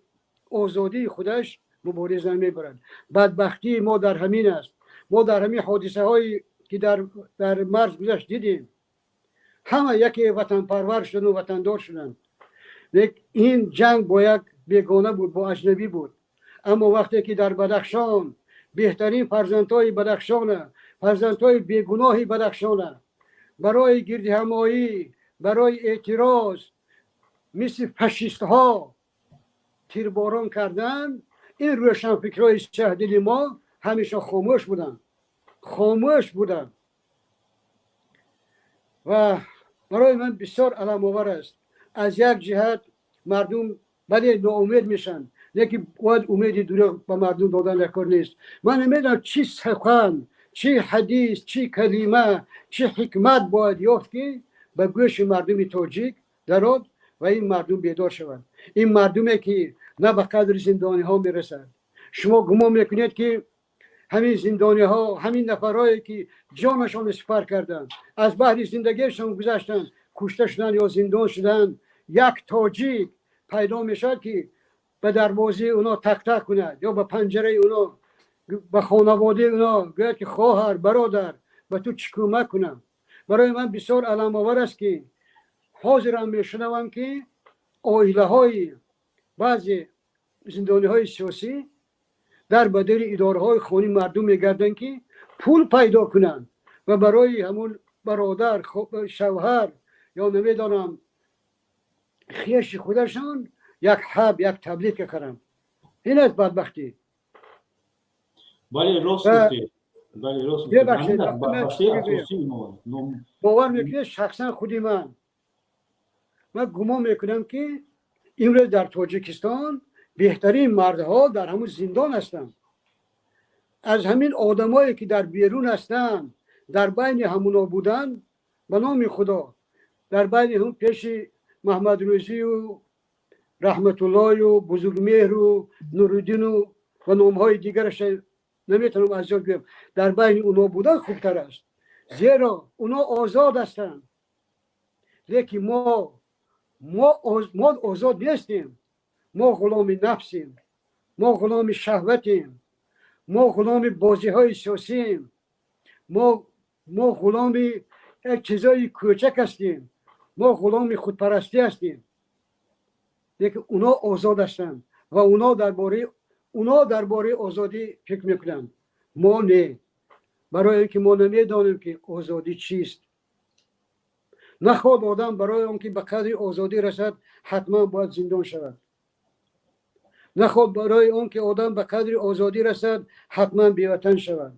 озодии худаш мубориза намебарад. Бадбахтии мо дар ҳамин аст. Мо дар ҳамин ҳодисаҳое, ки дар марз гузашт, дидем, ҳама яке ватанпарвар шудану ватандор шуданд. Ин ҷанг бо як бегона буд, бо аҷнабӣ буд. Аммо вақте ки дар Бадахшон беҳтарин фарзандҳои Бадахшона, фарзандҳои бегуноҳи Бадахшона барои гирдиҳамоӣ, барои эътироз мисли фашистҳо тирборон карданд, ин рӯшанфикрҳои сиёҳдили мо ҳамеша хомӯш буданд, хомӯш буданд. Ва барои ман бисёр аламовар аст. Аз як ҷиҳат мардум, бале, ноумед мешаванд, лекин бояд умеди дурӯғ ба мардум додан дар кор нест. Ман намедонам, чӣ сухан, чӣ ҳадис, чӣ калима, чӣ ҳикмат бояд ёфт, ки ба гӯши мардуми тоҷик дарод ва ин мардум бедор шавад. Ин мардуме, ки на ба қадри зиндониҳо мерасад. Шумо гумон мекунед, ки ҳамин зиндониҳо, ҳамин нафарҳое, ки ҷонашонро сипар карданд, аз баҳри зиндагиашон гузаштанд, кушта шуданд ё зиндон шуданд, як тоҷик пайдо мешавад, ки ба дарвозаи оно тақтақ кунад ё ба панҷараи оно, ба хонаводаи оно гӯяд, ки хоҳар, бародар, ба ту чӣ кӯмак кунам? Барои ман бисёр аламовар аст, ки ҳозирам мешунавам, ки оилаҳои баъзе зиндониҳои сиёсӣ дар ба дари идораҳои хони мардум мегарданд, ки пул пайдо кунанд ва барои ҳамун бародар, шавҳар ё, намедонам, хеши худашон як ҳаб, як таблетка харанд. Ин аст бадбахтӣ. Бале, рост гуфтед. Бале, рост. Бебахшед, бовар мекунед, шахсан худи ман гумон мекунам, ки Имрӯз дар Тоҷикистон беҳтарин мардҳо дар ҳамун зиндон ҳастанд. Аз ҳамин одамое ки дар берун ҳастанд, дар байни ҳамуно будан, ба номи Худо, дар байни ҳам пеши Маҳмадрӯзию Раҳматуллою Бузургмеҳру Нуриддину ва номҳои дигараш наметавонам аз ёд гӯям, дар байни уно будан хубтар аст, зеро уно озод ҳастанд. Лекин мо озод нестем. Мо ғуломи нафсем, мо ғуломи шаҳватем, мо ғуломи бозиҳои сиёсием, мо ғуломи як чизои кӯчак ҳастем, мо ғуломи худпарастӣ ҳастем. Лекин уно озод ҳастанд ва уно дар бораи озодӣ фикр мекунанд, мо не, барои он ки мо намедонем ки озодӣ чист. Наход одам барои он ки ба қадри озодӣ расад, ҳатман бояд зиндон шавад. Наход барои он ки одам ба қадри озодӣ расад, ҳатман беватан шавад.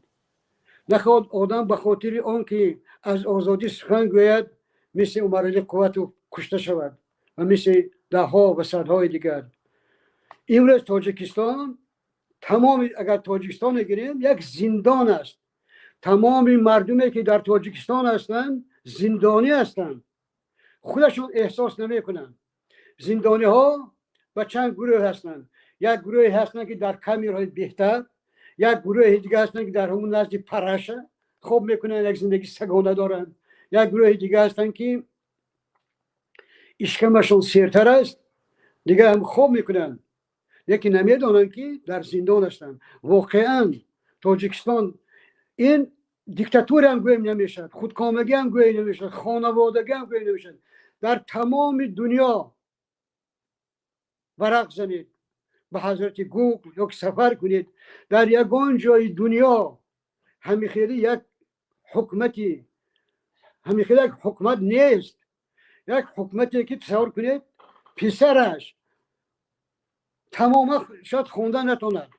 Наход одам ба хотири он ки аз озодӣ сухан гӯяд, мисли Умаралӣ Қувватов кушта шавад ва мисли даҳҳо ва садҳои дигар. Имрӯз Тоҷикистон тамоми, агар Тоҷикистонро гирем, як зиндон аст. Тамоми мардуме ки дар Тоҷикистон ҳастанд, зиндонӣ ҳастанд, худашон эҳсос намекунанд. Зиндониҳо ба чанд гурӯҳ ҳастанд. Як гурӯҳе ҳастанд ки дар камерҳои беҳтар, як гурӯҳи дигар ҳастанд ки дар ҳамон назди параша хоб мекунанд, як зиндагии сагона доранд. Як гурӯҳи дигар ҳастанд ки ишкамашон сертар аст, дигар ҳам хоб мекунанд, лекин намедонанд ки дар зиндон ҳастанд. Воқеан Тоҷикистон ин диктатура ҳам гӯем намешавад, худкомагӣ ҳам гӯем намешавад, хонаводагӣ ҳам гӯем намешавад. Дар тамоми дунё варақ занед ба ҳазрати Гугл ё ки сафар кунед, дар ягон ҷои дунё ҳамихели як ҳукмати, ҳамихели як ҳукмат нест. Як ҳукмате ки тасаввур кунед, писараш тамома шояд хонда натонад,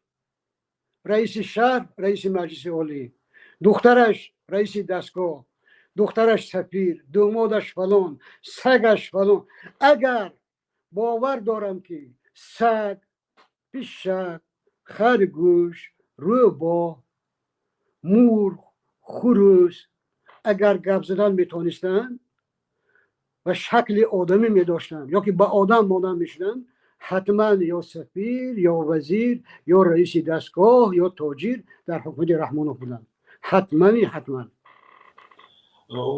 раиси шаҳр, раиси маҷлиси олӣ, духтараш раиси дастгоҳ, духтараш сафир, думодаш фалон, сагаш фалон. Агар бовар дорам ки саг, пишак, харгӯш, рӯбоҳ, мурғ, хурӯс агар гап задан метонистанд ва шакли одамӣ медоштанд ё ки ба одам монанд мешуданд, ҳатман ё сафир, ё вазир, ё раиси дастгоҳ, ё тоҷир дар ҳукумати Раҳмонов буданд. Ҳатмани ҳатман.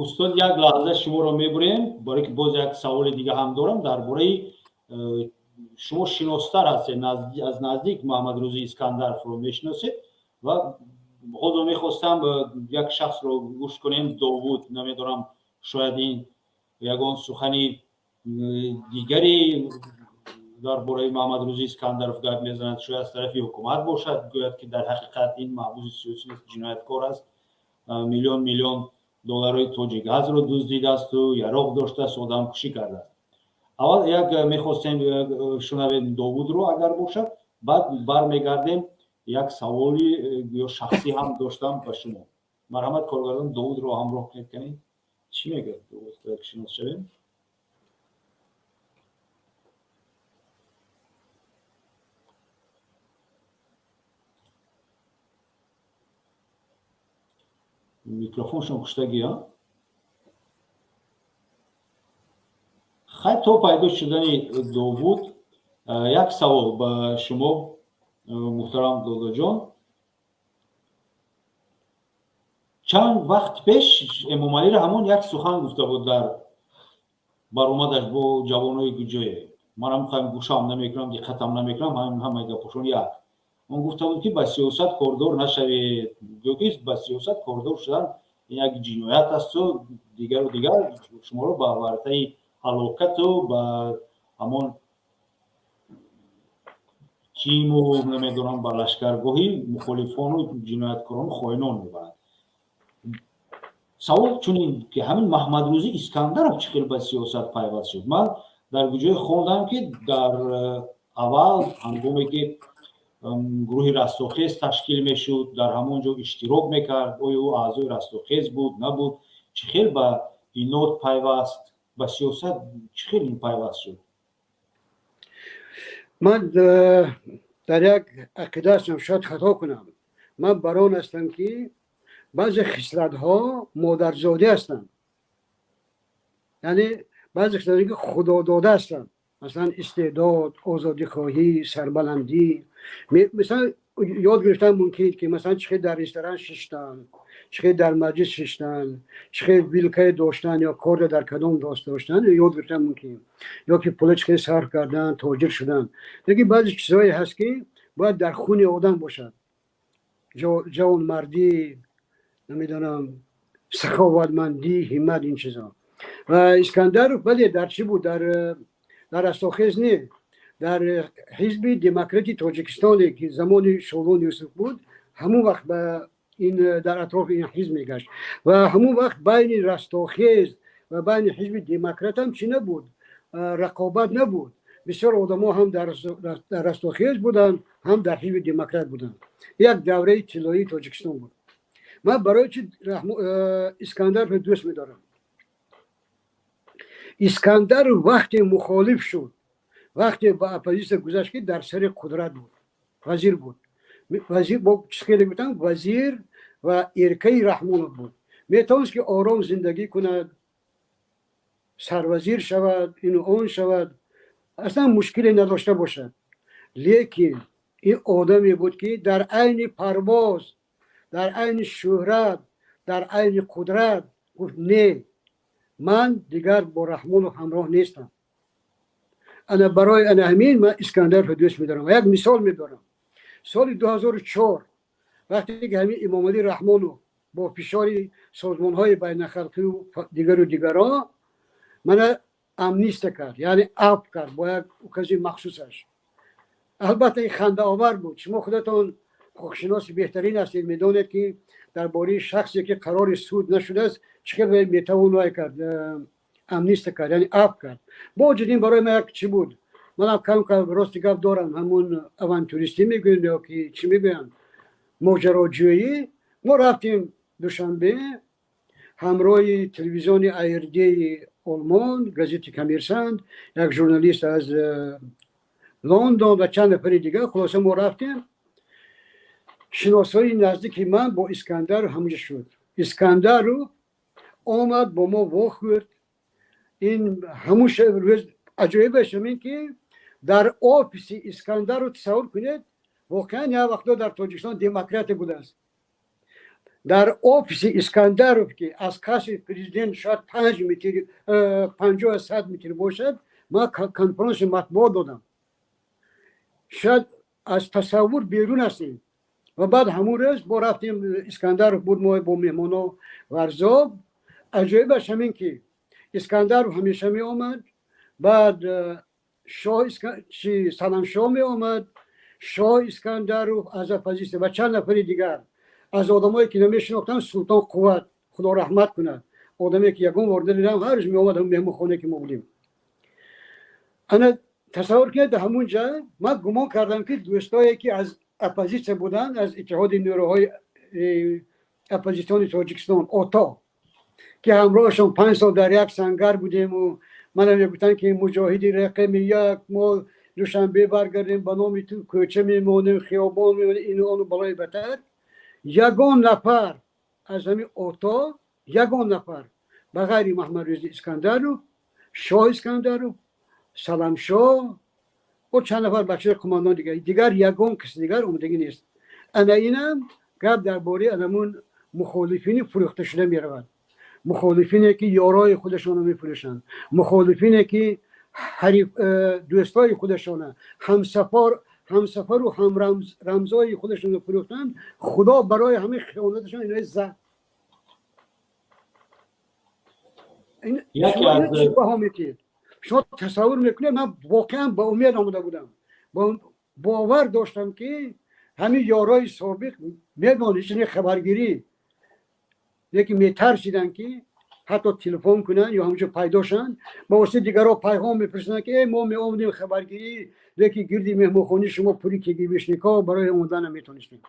Устод, як лаҳза шуморо мебурем, барое ки боз як саволи дига ҳам дорам дар бораи шумо. Шиностар ҳастед, аз наздик Муҳаммадрӯзи Искандаровро мешиносед ва ҳозир мехостам як шахсро гӯш кунем, Довуд, намедонам, шояд ин ягон сухани дигаре дар бораи Муҳаммадрӯзи Искандаров гап мезанад, шояд аз тарафи ҳукумат бошад, гӯяд ки дар ҳақиқат ин маҳбуси сиёсӣ нест, ҷинояткор аст, миллион миллион долларҳои тоҷикгазро дуздидаасту яроқ доштааст, одамкушӣ кардааст. Аввал як мехостем шунавем Довудро, агар бошад, баъд бармегардем. Як саволи ё шахсӣ ҳам доштам ба шумо. Марҳамат, коргардон, Довудро ҳамроҳ кунед. Кани, чӣ мегӯяд Довуд, шинос шавем. Микрофоншон куштагӣ. Хай, то пайдо шудани Довуд як савол ба шумо, муҳтарам додоҷон. Чанд вақт пеш Эмомалӣ Раҳмон як сухан гуфта буд дар баромадаш бо ҷавонои гуҷое. Манам хаем гӯшам намекунам, диққатам намекунам, ҳамаи гапошон як. Он гуфта буд ки ба сиёсат кордор нашавед, гӯё ки ба сиёсат кордор шудан як ҷиноят асту дигару дигар, шуморо ба вартаи ҳалокату ба ҳамон тиму, намедонам, ба лашкаргоҳи мухолифону ҷинояткорону хоинон мебарад. Савол чунин ки ҳамин Маҳмадрӯзӣ Искандаров чӣ хел ба сиёсат пайваст шуд? Ман дар куҷое хондам ки дар аввал, ҳангоме ки гурӯҳи Растохез ташкил мешуд, дар ҳамон ҷо иштирок мекард. Оё ӯ аъзои Растохез буд, набуд? Чӣ хел ба инот пайваст, ба сиёсат чӣ хел ин пайваст шуд? Ман дар як ақида ҳастам, шояд хато кунам. Ман бар он ҳастам, ки баъзе хислатҳо модарзодӣ ҳастанд, яъне баъзе хислатҳое ки худодода ҳастанд, масалан истеъдод, озодихоҳӣ, сарбаландӣ. Масалан, ёд гирифтан мумкин, ки масалан чӣ хел дар ресторан шиштан, чӣ хел дар маҷлис шиштан, чӣ хел вилкае доштан ё корда дар кадом даст доштан, ёд гирифтан мумкин, ё ки пула чӣ хел сарф кардан, тоҷир шудан. Лекин баъзе чизҳое ҳаст, ки бояд дар хуни одам бошад: ҷавонмардӣ, намедонам, саховатмандӣ, ҳиммат, ин чизҳо. Ва Искандаров, бале, дар чӣ буд? Дар Растохез не, дар Ҳизби Демократи Тоҷикистоне, ки замони Шолон Юсуф буд, ҳамон вақт ба ин дар атрофи ин ҳизб мегашт. Ва ҳамон вақт байни Растохез ва байни Ҳизби Демократ ҳам чӣ набуд, рақобат набуд. Бисёр одамо ҳам дар Растохез буданд, ҳам дар Ҳизби Демократ буданд. Як давраи тиллоии Тоҷикистон буд. Ман барои чи Искандаровро дӯст медорам? Искандар вақте мухолиф шуд, вақте ба оппозитсия гузашт, ки дар сари қудрат буд, вазир буд, вазир бо хеле гуфтам, вазир ва эркаи Раҳмонов буд, метавонист, ки ором зиндагӣ кунад, сарвазир шавад, ину он шавад, аслан мушкиле надошта бошад. Лекин ин одаме буд, ки дар айни парвоз, дар айни шӯҳрат, дар айни қудрат гуфт: «Не, ман дигар бо Раҳмонов ҳамроҳ нестам». Ана барои ана ҳамин ман Искандаровро дӯст медорам. Як мисол медорам. Соли 2004, вақте ки ҳамин Имомалӣ Раҳмонов бо фишори созмонҳои байналхалқию дигару дигарон мана амнистия кард, яъне афв кард бо як укази махсусаш. Албатта, ин хандаовар буд. Шумо худатон ҳуқуқшиноси беҳтарин ҳастед, медонед, ки дар бораи шахсе, ки қарори суд нашудааст, чӣ хел метавон вай кард, амнистия кард, яъне афв кард. Бо вуҷуди ин барои ман як чӣ буд. Манам кам кам, рости гап, дорам ҳамун авантюристӣ мегӯянд ё ки чӣ мегӯянд, моҷароҷӯӣ. Мо рафтем Душанбе ҳамроҳи телевизиони АРДи Олмон, газети Коммерсант, як журналист аз Лондон ва чанд нафари дигар. Хулоса, мо рафтем. Шиносои наздики ман бо Искандар ҳамуҷа шуд. Искандару омад, бо мо вохӯрд. Ин ҳамун рӯз аҷоибаш ҳамин, ки дар офиси Искандару, тасаввур кунед, воқеан як вақто дар Тоҷикистон демократия будааст, дар офиси Искандаров, ки аз қасри президент шояд 5 метр, 50, 100 метр бошад, ман конфронси матбуот додам. Шояд аз тасаввур берун ҳастем. Ва баъд ҳамун рӯз бо рафтем, Искандаров буд, мо бо меҳмоно Варзоб. Аҷоибаш ҳамин, ки Искандаров ҳамеша меомад, баъд шоҳ Саламшоҳ меомад, шоҳ Искандаров аз оппозитсия ва чанд нафари дигар аз одамое, ки намешинохтам. Султон Қувват, Худо раҳмат кунад, одаме, ки ягон бор надидам, ҳар рӯз меомад ҳамун меҳмонхонае, ки мо будем. Ана тасаввур кунед, дар ҳамун ҷа ман гумон кардам, ки дӯстое, ки аз оппозитсия буданд, аз Иттиҳоди нерӯҳои оппозитсиони Тоҷикистон, ОТО, ки ҳамроҳашон 5 сол дар як сангар будему мана мегуфтанд, ки муҷоҳиди рақами як, мо Душанбе баргардем, ба номи ту кӯча мемонем, хиёбон мемонем, ину ону балои батар, ягон нафар аз ҳамин ОТО, ягон нафар ба ғайри Маҳмадрӯзи Искандаров, шоҳ Искандаров, Саламшоҳ бо чанд нафар бачаи қумандон дигар, ягон каси дигар омадагӣ нест. Ана инам гап дар бораи анамун мухолифини фурӯхташуда меравад, мухолифине, ки ёрои худашонро мефурӯшанд, мухолифине, ки ҳариф, дӯстои худашона, ҳамсафару ҳамрамзои худашонро фурӯхтанд. Худо барои ҳамин хиёнаташон инои зад. Чӣ баҳо метиҳед шумо? Тасаввур мекунед, ман воқеан ба умед омада будам, бовар доштам, ки ҳамин ёрои собиқ медонед, чине хабаргирӣ, лекин метарсиданд, ки ҳатто телефон кунанд ё ҳамҷо пайдо шаванд. Ба воситаи дигарҳо пайғом мефиристанд, ки э, мо меомадем хабаргирӣ, лекин гирди меҳмонхонаи шумо пури КГБшникҳо, барои омадан наметонистем.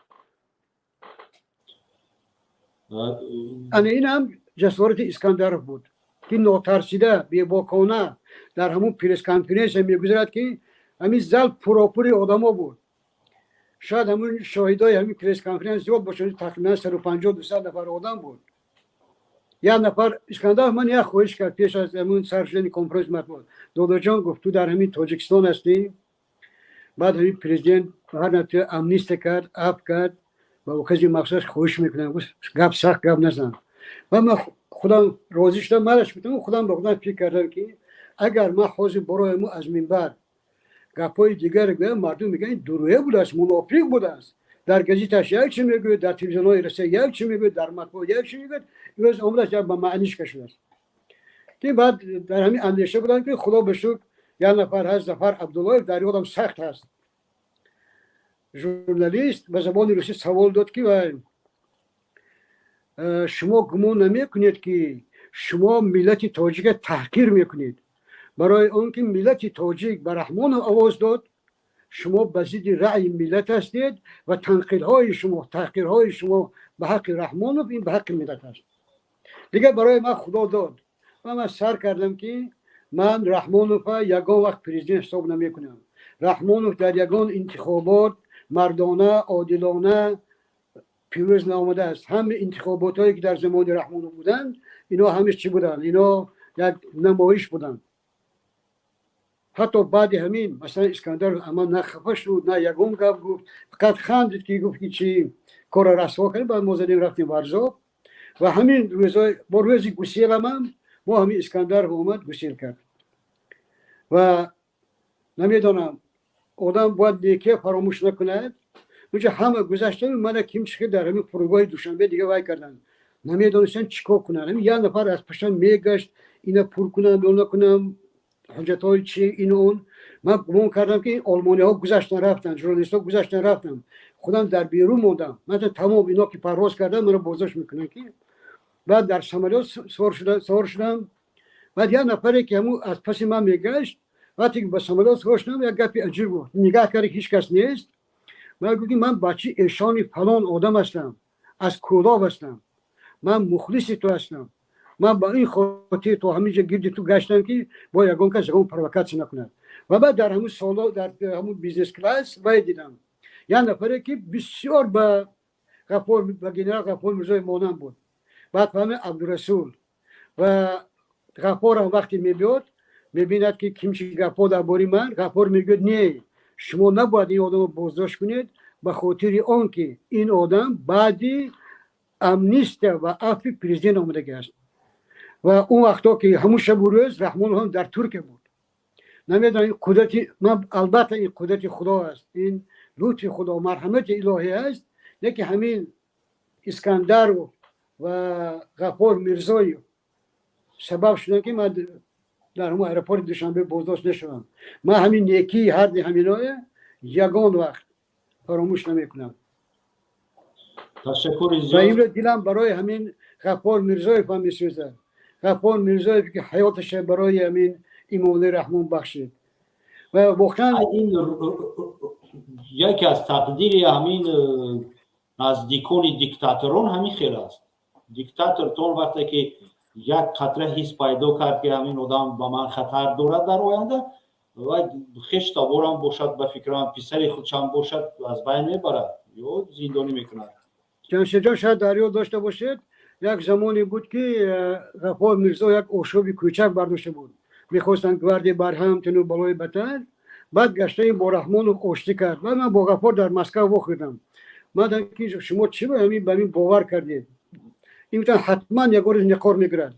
Ана инам ҷасорати Искандаров буд, ки нотарсида, бебокона дар ҳамун пресс-конференсия мегузарад, ки Ҳамин зал пуропури одамо буд. Шояд ҳамун шоҳидои ҳамин пресс-конференс зиёд бошад, тақрибан 150-200 нафар одам буд. Як нафар, Искандаров, ман як хоҳиш кард пеш аз ҳамун сар шудани конференси матбуот: «Додоҷон, — гуфт, — ту дар ҳамин Тоҷикистон ҳастӣ, баъд ҳамин президент ҳар нафар амнистия кард, афв кард, ба укази махсус хоҳиш мекунам, гап сахт гап назан». Ва ман худам розӣ шудам, малаш гуфтам. Худам ба худам фикр кардам, ки агар ман ҳозир борои аз минбар гапҳои дигар гӯям, мардум мегӯянд, дурӯя будааст, мунофиқ будааст, дар газеташ як чи мегӯяд, дар телевизионҳои Россия як чи мегӯяд, дар матбуот як чи мегӯяд, имрӯз омадааст, як ба маъниш кашидааст. Ки баъд дар ҳамин андеша будам, ки худо ба шукр, як нафар ҳаст, Зафар Абдуллоев, дар ёдам сахт ҳаст, журналист ба забони русӣ савол дод, ки вай шумо гумон намекунед, ки шумо миллати тоҷика таҳқир мекунед, барои он ки миллати тоҷик ба Раҳмонов овоз дод, шумо ба зидди раъйи миллат ҳастед ва танқидҳои шумо, таҳқирҳои шумо ба ҳаққи Раҳмонов, ин ба ҳаққи миллат аст? Дигар барои ман худо дод ва ман сар кардам, ки ман Раҳмонова ягон вақт президент ҳисоб намекунам. Раҳмонов дар ягон интихобот мардона, одилона пирӯз наомадааст. Ҳама интихоботҳое, ки дар замони Раҳмонов буданд, ино ҳамаш чӣ буданд? Ино як намоиш буданд. Ҳатто баъди ҳамин, масалан, Искандаров ама на хафа шуд, на ягон гап гуфт, фақат хандид, ки гуфт, ки чи корро расво кардем. Баъд мо задем, рафтем Варзоб ва ҳамин рӯзҳои бо рӯзи гуселамам мо ҳамин Искандаров омад, гусел кард. Ва намедонам, одам бояд некия фаромӯш накунад. Унҷа ҳама гузашта, мана ким чихел дар ҳамин фурудгоҳи Душанбе дига вай карданд, намедонистанд чӣ кор кунанд. Ҳамин як нафар аз паштам мегашт, ина пур кунам ё накунам, ҳуҷҷатҳои чи, ину он. Ман гумон кардам, ки олмониҳо гузаштан рафтанд, журналистҳо гузаштан рафтанд, худам дар берун мондам. Ман тамом, ино ки парвоз кардам, маро боздошт мекунанд. Ки баъд дар самолёт савор шудам. Баъд як нафаре, ки ҳамун аз паси ман мегашт, вақте ки ба самолёт савор шудам, як гапи аҷиб гуфт. Нигаҳ кард, ҳеҷ кас нест. Ман гуфт, ман бачаи эшони фалон одам ҳастам, аз Кӯлоб ҳастам, ман мухлиси ту ҳастам, ман ба ин хотир то ҳамин ҷо гирди ту гаштам, ки бо ягон кас ягон провокатсия накунад. Ва баъд дар ҳамун соло, дар ҳамун бизнес класс вай дидам, як нафаре, ки бисёр ба Ғафор, ба генерал Ғафор Мирзоев монанд буд. Баъд фаҳмид, Абдурасул. Ва Ғафорам вақте мебиёд, мебинад, ки кимчи гапҳо дар бораи ман. Ғафор мегӯяд: «Не, шумо набояд ин одамро боздошт кунед, ба хотири он ки ин одам баъди амнистия ва афви президент омадагӣ аст». Ва он вақто, ки ҳамун шабу рӯз Раҳмонов ҳам дар Туркия буд. Намедонам, ин қудрати ман, албатта, ин қудрати Худо аст, ин лутфи Худо, марҳамати илоҳӣ аст, лекин ҳамин Искандаров ва Ғафор Мирзоев сабаб шуданд, ки ман дар ҳамун аэропорти Душанбе боздошт нашавам. Ман ҳамин некии ҳарди ҳаминое ягон вақт фаромӯш намекунам. Ташаккури Ва зиёд. Имрӯз дилам барои ҳамин Ғаффор Мирзоев ҳам месӯзад. Ғаффор Мирзоев, ки ҳаёташа барои ҳамин Имомалӣ Раҳмон бахшид ва воқеан Ин яке аз тақдири ҳамин наздикони диктаторон ҳамин хел аст. Диктатор то он вақте ки як қатра ҳис пайдо кард, ки ҳамин одам ба ман хатар дорад дар оянда, ва хеш таборам бошад, ба фикрам, писари худшам бошад, аз байн мебарад ё зиндонӣ мекунад. Ҷамшедҷон, шояд дар ёд дошта бошед, як замоне буд, ки Ғаффор Мирзо як ошӯби кӯчак бардошта буд, мехостанд гвардия барҳам тину балои батар. Баъд гаштаи бо Раҳмонов оштӣ кард. Баъд ман бо Ғаффор дар Москва вохӯрдам. Ман ки шумо чӣ ба ҳамин ба ҳамин бовар кардед? Ин гуфтан, ҳатман ягон рӯз неқор мегирад.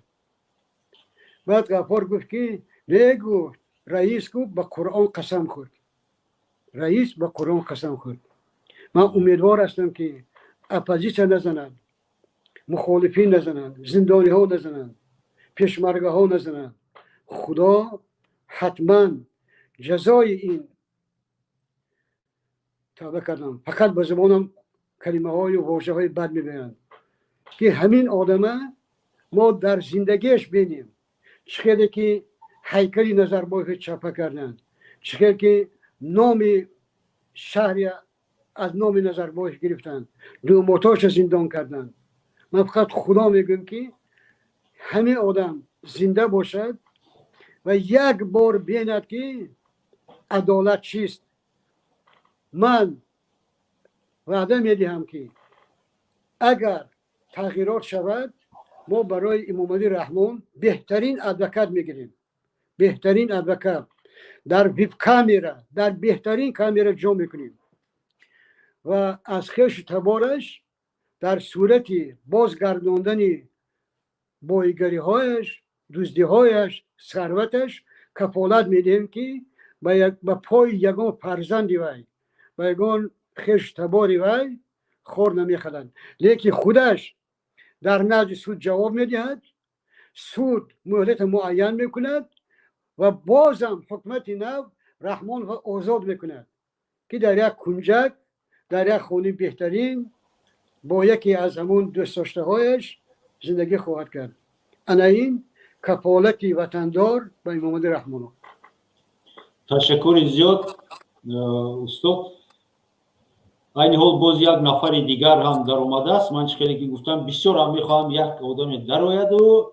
Баъд Ғаффор гуфт, ки не, гуфт, раис, гуфт, ба Қуръон қасам хӯрд, раис ба Қуръон қасам хӯрд. Ман умедвор ҳастам, ки оппозитсия назанад, мухолифин назананд, зиндониҳо назананд, пешмаргаҳо назананд. Худо ҳатман ҷазои ин, тавба кардам, фақат ба забонам калимаҳою вожаҳои бад мебиёянд, ки ҳамин одама мо дар зиндагиаш бинем, чӣ хеле ки ҳайкали Назарбоевро чапа карданд, чӣ хел ки номи шаҳри аз номи Назарбоев гирифтанд, думотоша зиндон карданд. Ман фақат Худо мегӯям, ки ҳамин одам зинда бошад ва як бор бинад, ки Адолат чист? Ман ваъда медиҳам, ки агар тағйирот шавад, мо барои Эмомалӣ Раҳмон беҳтарин адвокат мегирем, беҳтарин адвокат, дар вип-камера, дар беҳтарин камера ҷо мекунем ва аз хешу табораш дар сурати бозгардондани боигариҳояш, дуздиҳояш, сарваташ кафолат медиҳем, ки ба пои ягон фарзанди вай, ба ягон хешу табори вай хор намехӯранд. Лекин худаш дар назди суд ҷавоб медиҳад, суд муҳлати муайян мекунад ва бозам ҳукумати нав Раҳмонова озод мекунад, ки дар як кунҷак, дар як хонаи беҳтарин бо яке аз ҳамон дӯстдоштаҳояш зиндагӣ хоҳад кард. Ана ин кафолати ватандор ба Эмомалӣ Раҳмонов. Ташаккури зиёд, устод. Айни ҳол боз як нафари дигар ҳам даромадааст. Ман чӣ хеле ки гуфтам, бисёр ҳам мехоҳам як одаме дарояду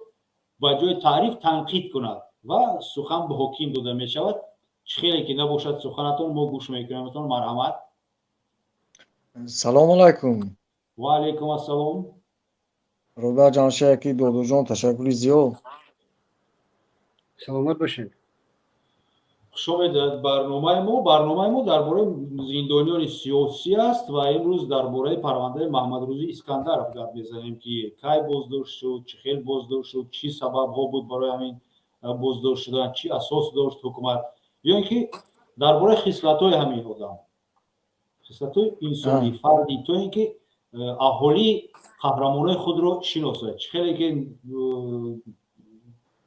ба ҷои таъриф танқид кунад ва сухан ба ҳоким дода мешавад. Чӣ хеле ки набошад, суханатон мо гӯш мекунем. Марҳамат. Салому алайкум. Ва алайкум ассалом. Бародар Ҷамшед, Додоҷон, ташаккури зиёд. Саломат бошед. Хушомед барномаи мо. Барномаи мо дар бораи зиндониёни сиёсӣ аст ва имрӯз дар бораи парвандаи Маҳмадрӯзӣ Искандаров гап мезанем, ки кай боздошт шуд, чӣ хел боздошт шуд, чӣ сабабҳо буд барои ҳамин боздошт шудан, чӣ асос дошт ҳукумат, ё ин ки дар бораи хислатҳои ҳамин одам, хислатҳои инсонӣ, фардӣ, то ин ки аҳолӣ қаҳрамонои худро шиносад. Чӣ хеле ки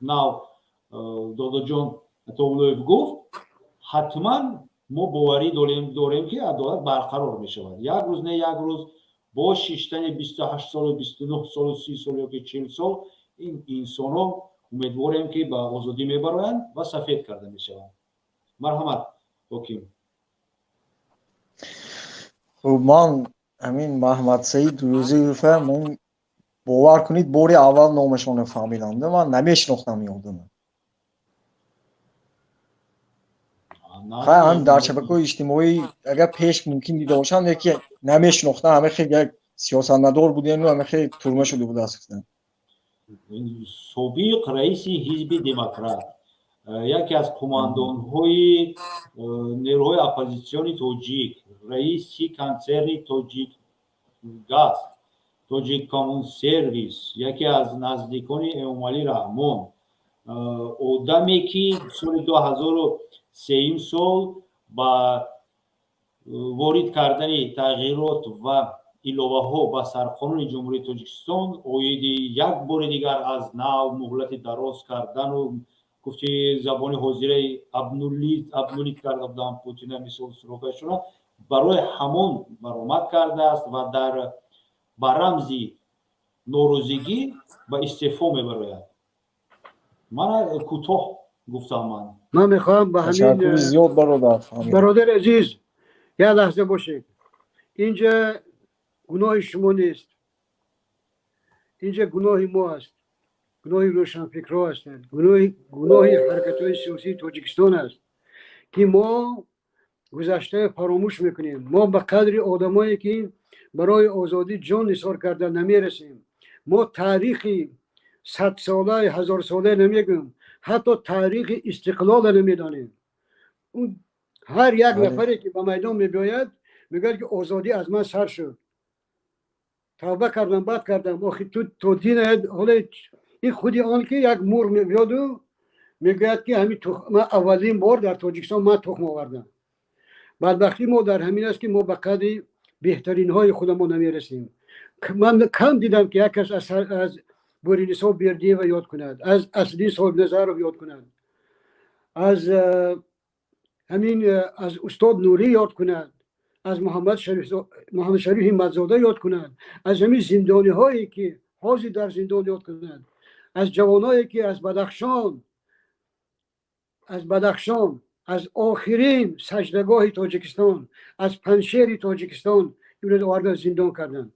нав Додоҷон Товлоев гуфт, ҳатман мо боварӣ дорем, ки адолат барқарор мешавад як рӯз не як рӯз. Бо шиштани 28 солу 29 солу 30 сол ёки 40 сол ин инсонҳо, умедворем, ки ба озодӣ мебароянд ва сафед карда мешаванд. Марҳамат, ҳоким. Хуб, ман ҳамин Маҳмадсаид Рӯзиева, ман, бовар кунед, бори аввал номашонро фаҳмидам. Ман намешинохтам ин одама. Хай, ҳам дар шабакаҳои иҷтимоӣ агар пеш мумкин дида бошам, яке намешинохтам. Ҳама хел як сиёсатмадор будену ҳама хел турма шуда будааст. Собиқ раиси Ҳизби Демократ, яке аз қумандонҳои нерӯҳои оппозитсиони тоҷик, раиси консерни Тоҷик Газ, Тоҷик Коммунсервис, яке аз наздикони Эмомалӣ Раҳмон, одаме ки соли 2003 сол ба ворид кардани тағйирот ва иловаҳо ба Сарқонуни Ҷумҳурии Тоҷикистон оиди як бори дигар аз нав муҳлати дароз кардану, гуфти забони ҳозираи, обнулить карда буданд Путина, мисол, срокашона, барои ҳамон баромад кардааст ва дар ба рамзи норозигӣ ба истеъфо мебарояд. Мана, кӯтоҳ гуфтам ман. Ман мехоҳам ба ҳамин зиёд, бародар. Бародари азиз, як лаҳза бошед. Инҷа гуноҳи шумо нест, инҷа гуноҳи мо аст, гуноҳи рӯшанфикрҳо ҳастанд, гуноҳи ҳаракатҳои сиёсии Тоҷикистон аст, ки мо гузаштаи фаромӯш мекунем. Мо ба қадри одамое ки барои озодӣ ҷон нисор карда намерасем. Мо таърихи садсолаи, ҳазорсолае намегӯем, ҳатто таърихи истиқлола намедонем. Ҳар як нафаре ки ба майдон мебиёяд, мегӯяд, ки озодӣ аз ман сар шуд, тавба кардам, бад кардам. Охи ту то дин ҳоло ин худи он ки як мурғ мебиёду мегӯяд, ки ҳамин ман аввалин бор дар Тоҷикистон ман тухм овардам. Бадбахтии мо дар ҳамин аст, ки мо ба қадри беҳтаринҳои худамон намерасем. Ман кам дидам, ки як кас аз Буринисо Бердиева ёд кунад, аз Аслиддин Соҳибназаров ёд кунад, аз ҳамин аз устод Нурӣ ёд кунад, аз Муҳаммадшариф Ҳимматзода ёд кунад, аз ҳамин зиндониҳое ки ҳозир дар зиндон ёд кунад, аз ҷавоное ки аз Бадахшон, аз охирин саҷдагоҳи Тоҷикистон, аз Панҷшери Тоҷикистон имрӯз оварда зиндон карданд.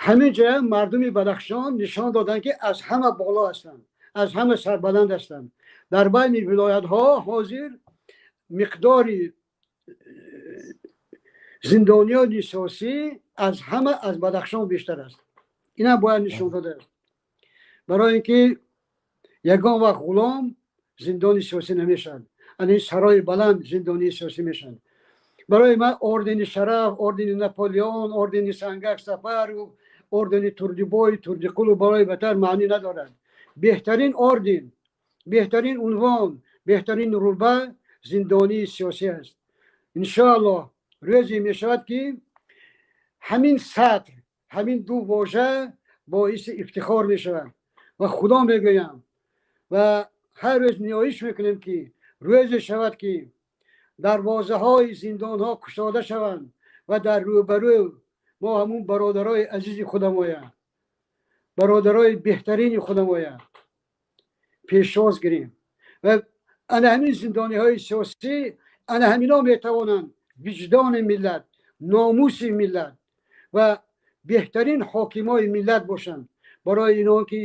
Ҳамин ҷоя мардуми Бадахшон нишон доданд, ки аз ҳама боло ҳастанд, аз ҳама сарбаланд ҳастанд дар байни вилоятҳо. Ҳозир Миқдори зиндониёни сиёсӣ аз ҳама аз Бадахшон бештар аст. Ина бояд нишон дода аст, барои ин ки ягон вақт ғулом зиндони сиёсӣ намешавад, ана ин сарои баланд зиндонии сиёсӣ мешаванд. Барои ман ордени Шараф, ордени Наполеон, ордени Сангак Сафар, ордени Турдибой Турдиқулу барои ватан маънӣ надорад. Беҳтарин орден, беҳтарин унвон, беҳтарин рутба зиндонии сиёсӣ аст. Иншоаллоҳ, рӯзе мешавад, ки ҳамин сатр, ҳамин ду вожа боиси ифтихор мешавад. Ва Худо мегӯям ва ҳар рӯз ниёиш мекунем, ки рӯзе шавад, ки дарвозаҳои зиндонҳо кушода шаванд ва дар рӯбарӯ мо ҳамун бародарои азизи худамоя, бародарои беҳтарини худамоя пешвоз гирем. Ва ана ҳамин зиндониҳои сиёсӣ, ана ҳамино метавонанд виҷдони миллат, номуси миллат ва беҳтарин ҳокимои миллат бошанд, барои ино ки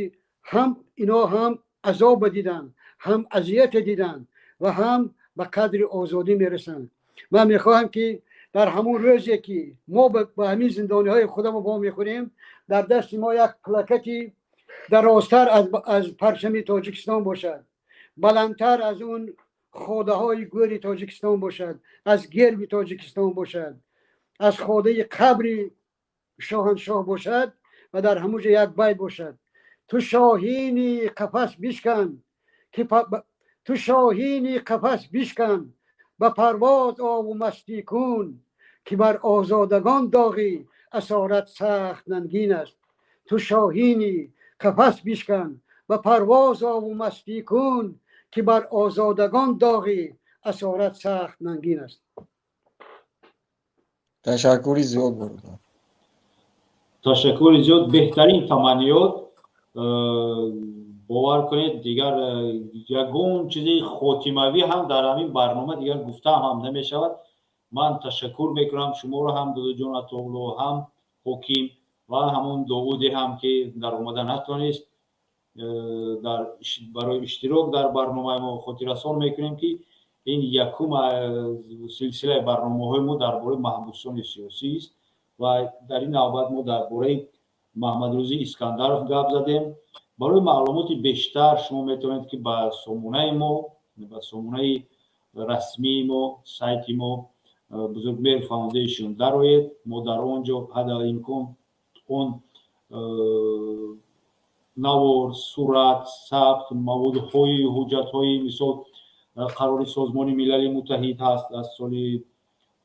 ҳам ино ҳам азоба диданд, ҳам азияте диданд ва ҳам ба қадри озодӣ мерасанд. Ман мехоҳам, ки дар ҳамун рӯзе, ки мо ба ҳамин зиндониҳои худамо вомехӯрем, дар дасти мо як плакати дарозтар аз парчами Тоҷикистон бошад, баландтар аз он ходаҳои гӯри Тоҷикистон бошад, аз герби Тоҷикистон бошад, аз ходаи қабри шоҳаншоҳ бошад ва дар ҳамун ҷо як байт бошад: «Ту шоҳини қафас бишкан, ки ту шоҳини қафас бишкан, ба парвоз ову мастӣ кун, ки бар озодагон доғи асорат сахт нангин аст. Ту шоҳини қафас бишкан, ба парвоз ову мастӣ кун, ки бар озодагон доғи асорат сахт нангин аст». Ташаккури зиёд, бародар. Ташаккури зиёд, беҳтарин таманниёт. Бовар кунед, дигар ягон чизи хотимавӣ ҳам дар ҳамин барнома дигар гуфтаам ҳам намешавад. Ман ташаккур мекунам шуморо ҳам, Додуҷон Атоулло, ҳам Ҳоким ва ҳамон Довуде ҳам, ки дар омада натонист дар барои иштирок дар барномаи мо. Хотиррасон мекунем, ки ин якум силсилаи барномаҳои мо дар бораи маҳбусони сиёсӣ аст ва дар ин навбат мо дар бораи Маҳмадрӯзӣ Искандаров гап задем. Барои маълумоти бештар шумо метавонед, ки ба сомонаи мо, ба сомонаи расмии мо, сайти мо Бузургмеҳр Foundation дароед. Мо дар он ҷо ҳадалимкон он навор, сурат, сабт, маводҳои ҳуҷҷатҳои, мисол, қарори Созмони Милали Муттаҳид ҳаст аз соли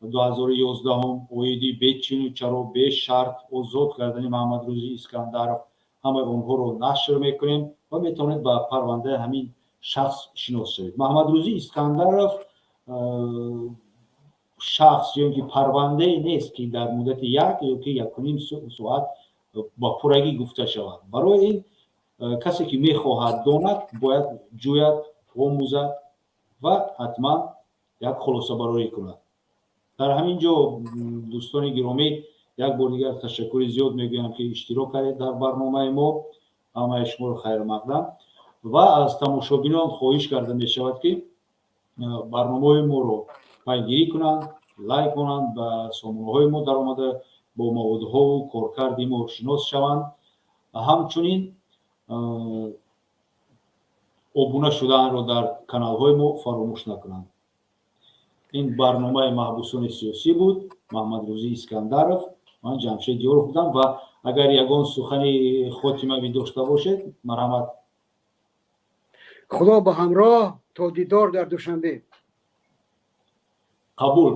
2011 оиди бечину чаро, бешарт озод кардани Маҳмадрӯзӣ Искандаров, ҳамаи онҳоро нашр мекунем ва метавонед ба парвандаи ҳамин шахс шинос шавед. Маҳмадрӯзӣ Искандаров шахс ё ки парвандае нест, ки дар муддати як ё ки якуним соат ба пуррагӣ гуфта шавад. Барои ин касе, ки мехоҳад донад, бояд ҷӯяд, омӯзад ва ҳатман як хулосабарорӣ кунад. Дар ҳамин ҷо, дӯстони гиромӣ, як бор дигар ташаккури зиёд мегӯям, ки иштирок кардед дар барномаи мо. Ҳамаи шуморо хайрмақдам ва аз тамошобинон хоҳиш карда мешавад, ки барномаҳои моро пайгирӣ кунанд, лайк кунанд, ба сомонаҳои мо даромада бо маводҳову коркарди мо шинос шаванд, ҳамчунин обуна шуданро дар каналҳои мо фаромӯш накунанд. Ин барномаи маҳбусони сиёсӣ буд, Маҳмадрӯзӣ Искандаров. Ман Ҷамшед Ёров будам ва агар ягон сухани хотимавӣ дошта бошед, марҳамат. Худо ба ҳамроҳ, то дидор дар Душанбе. Қабул.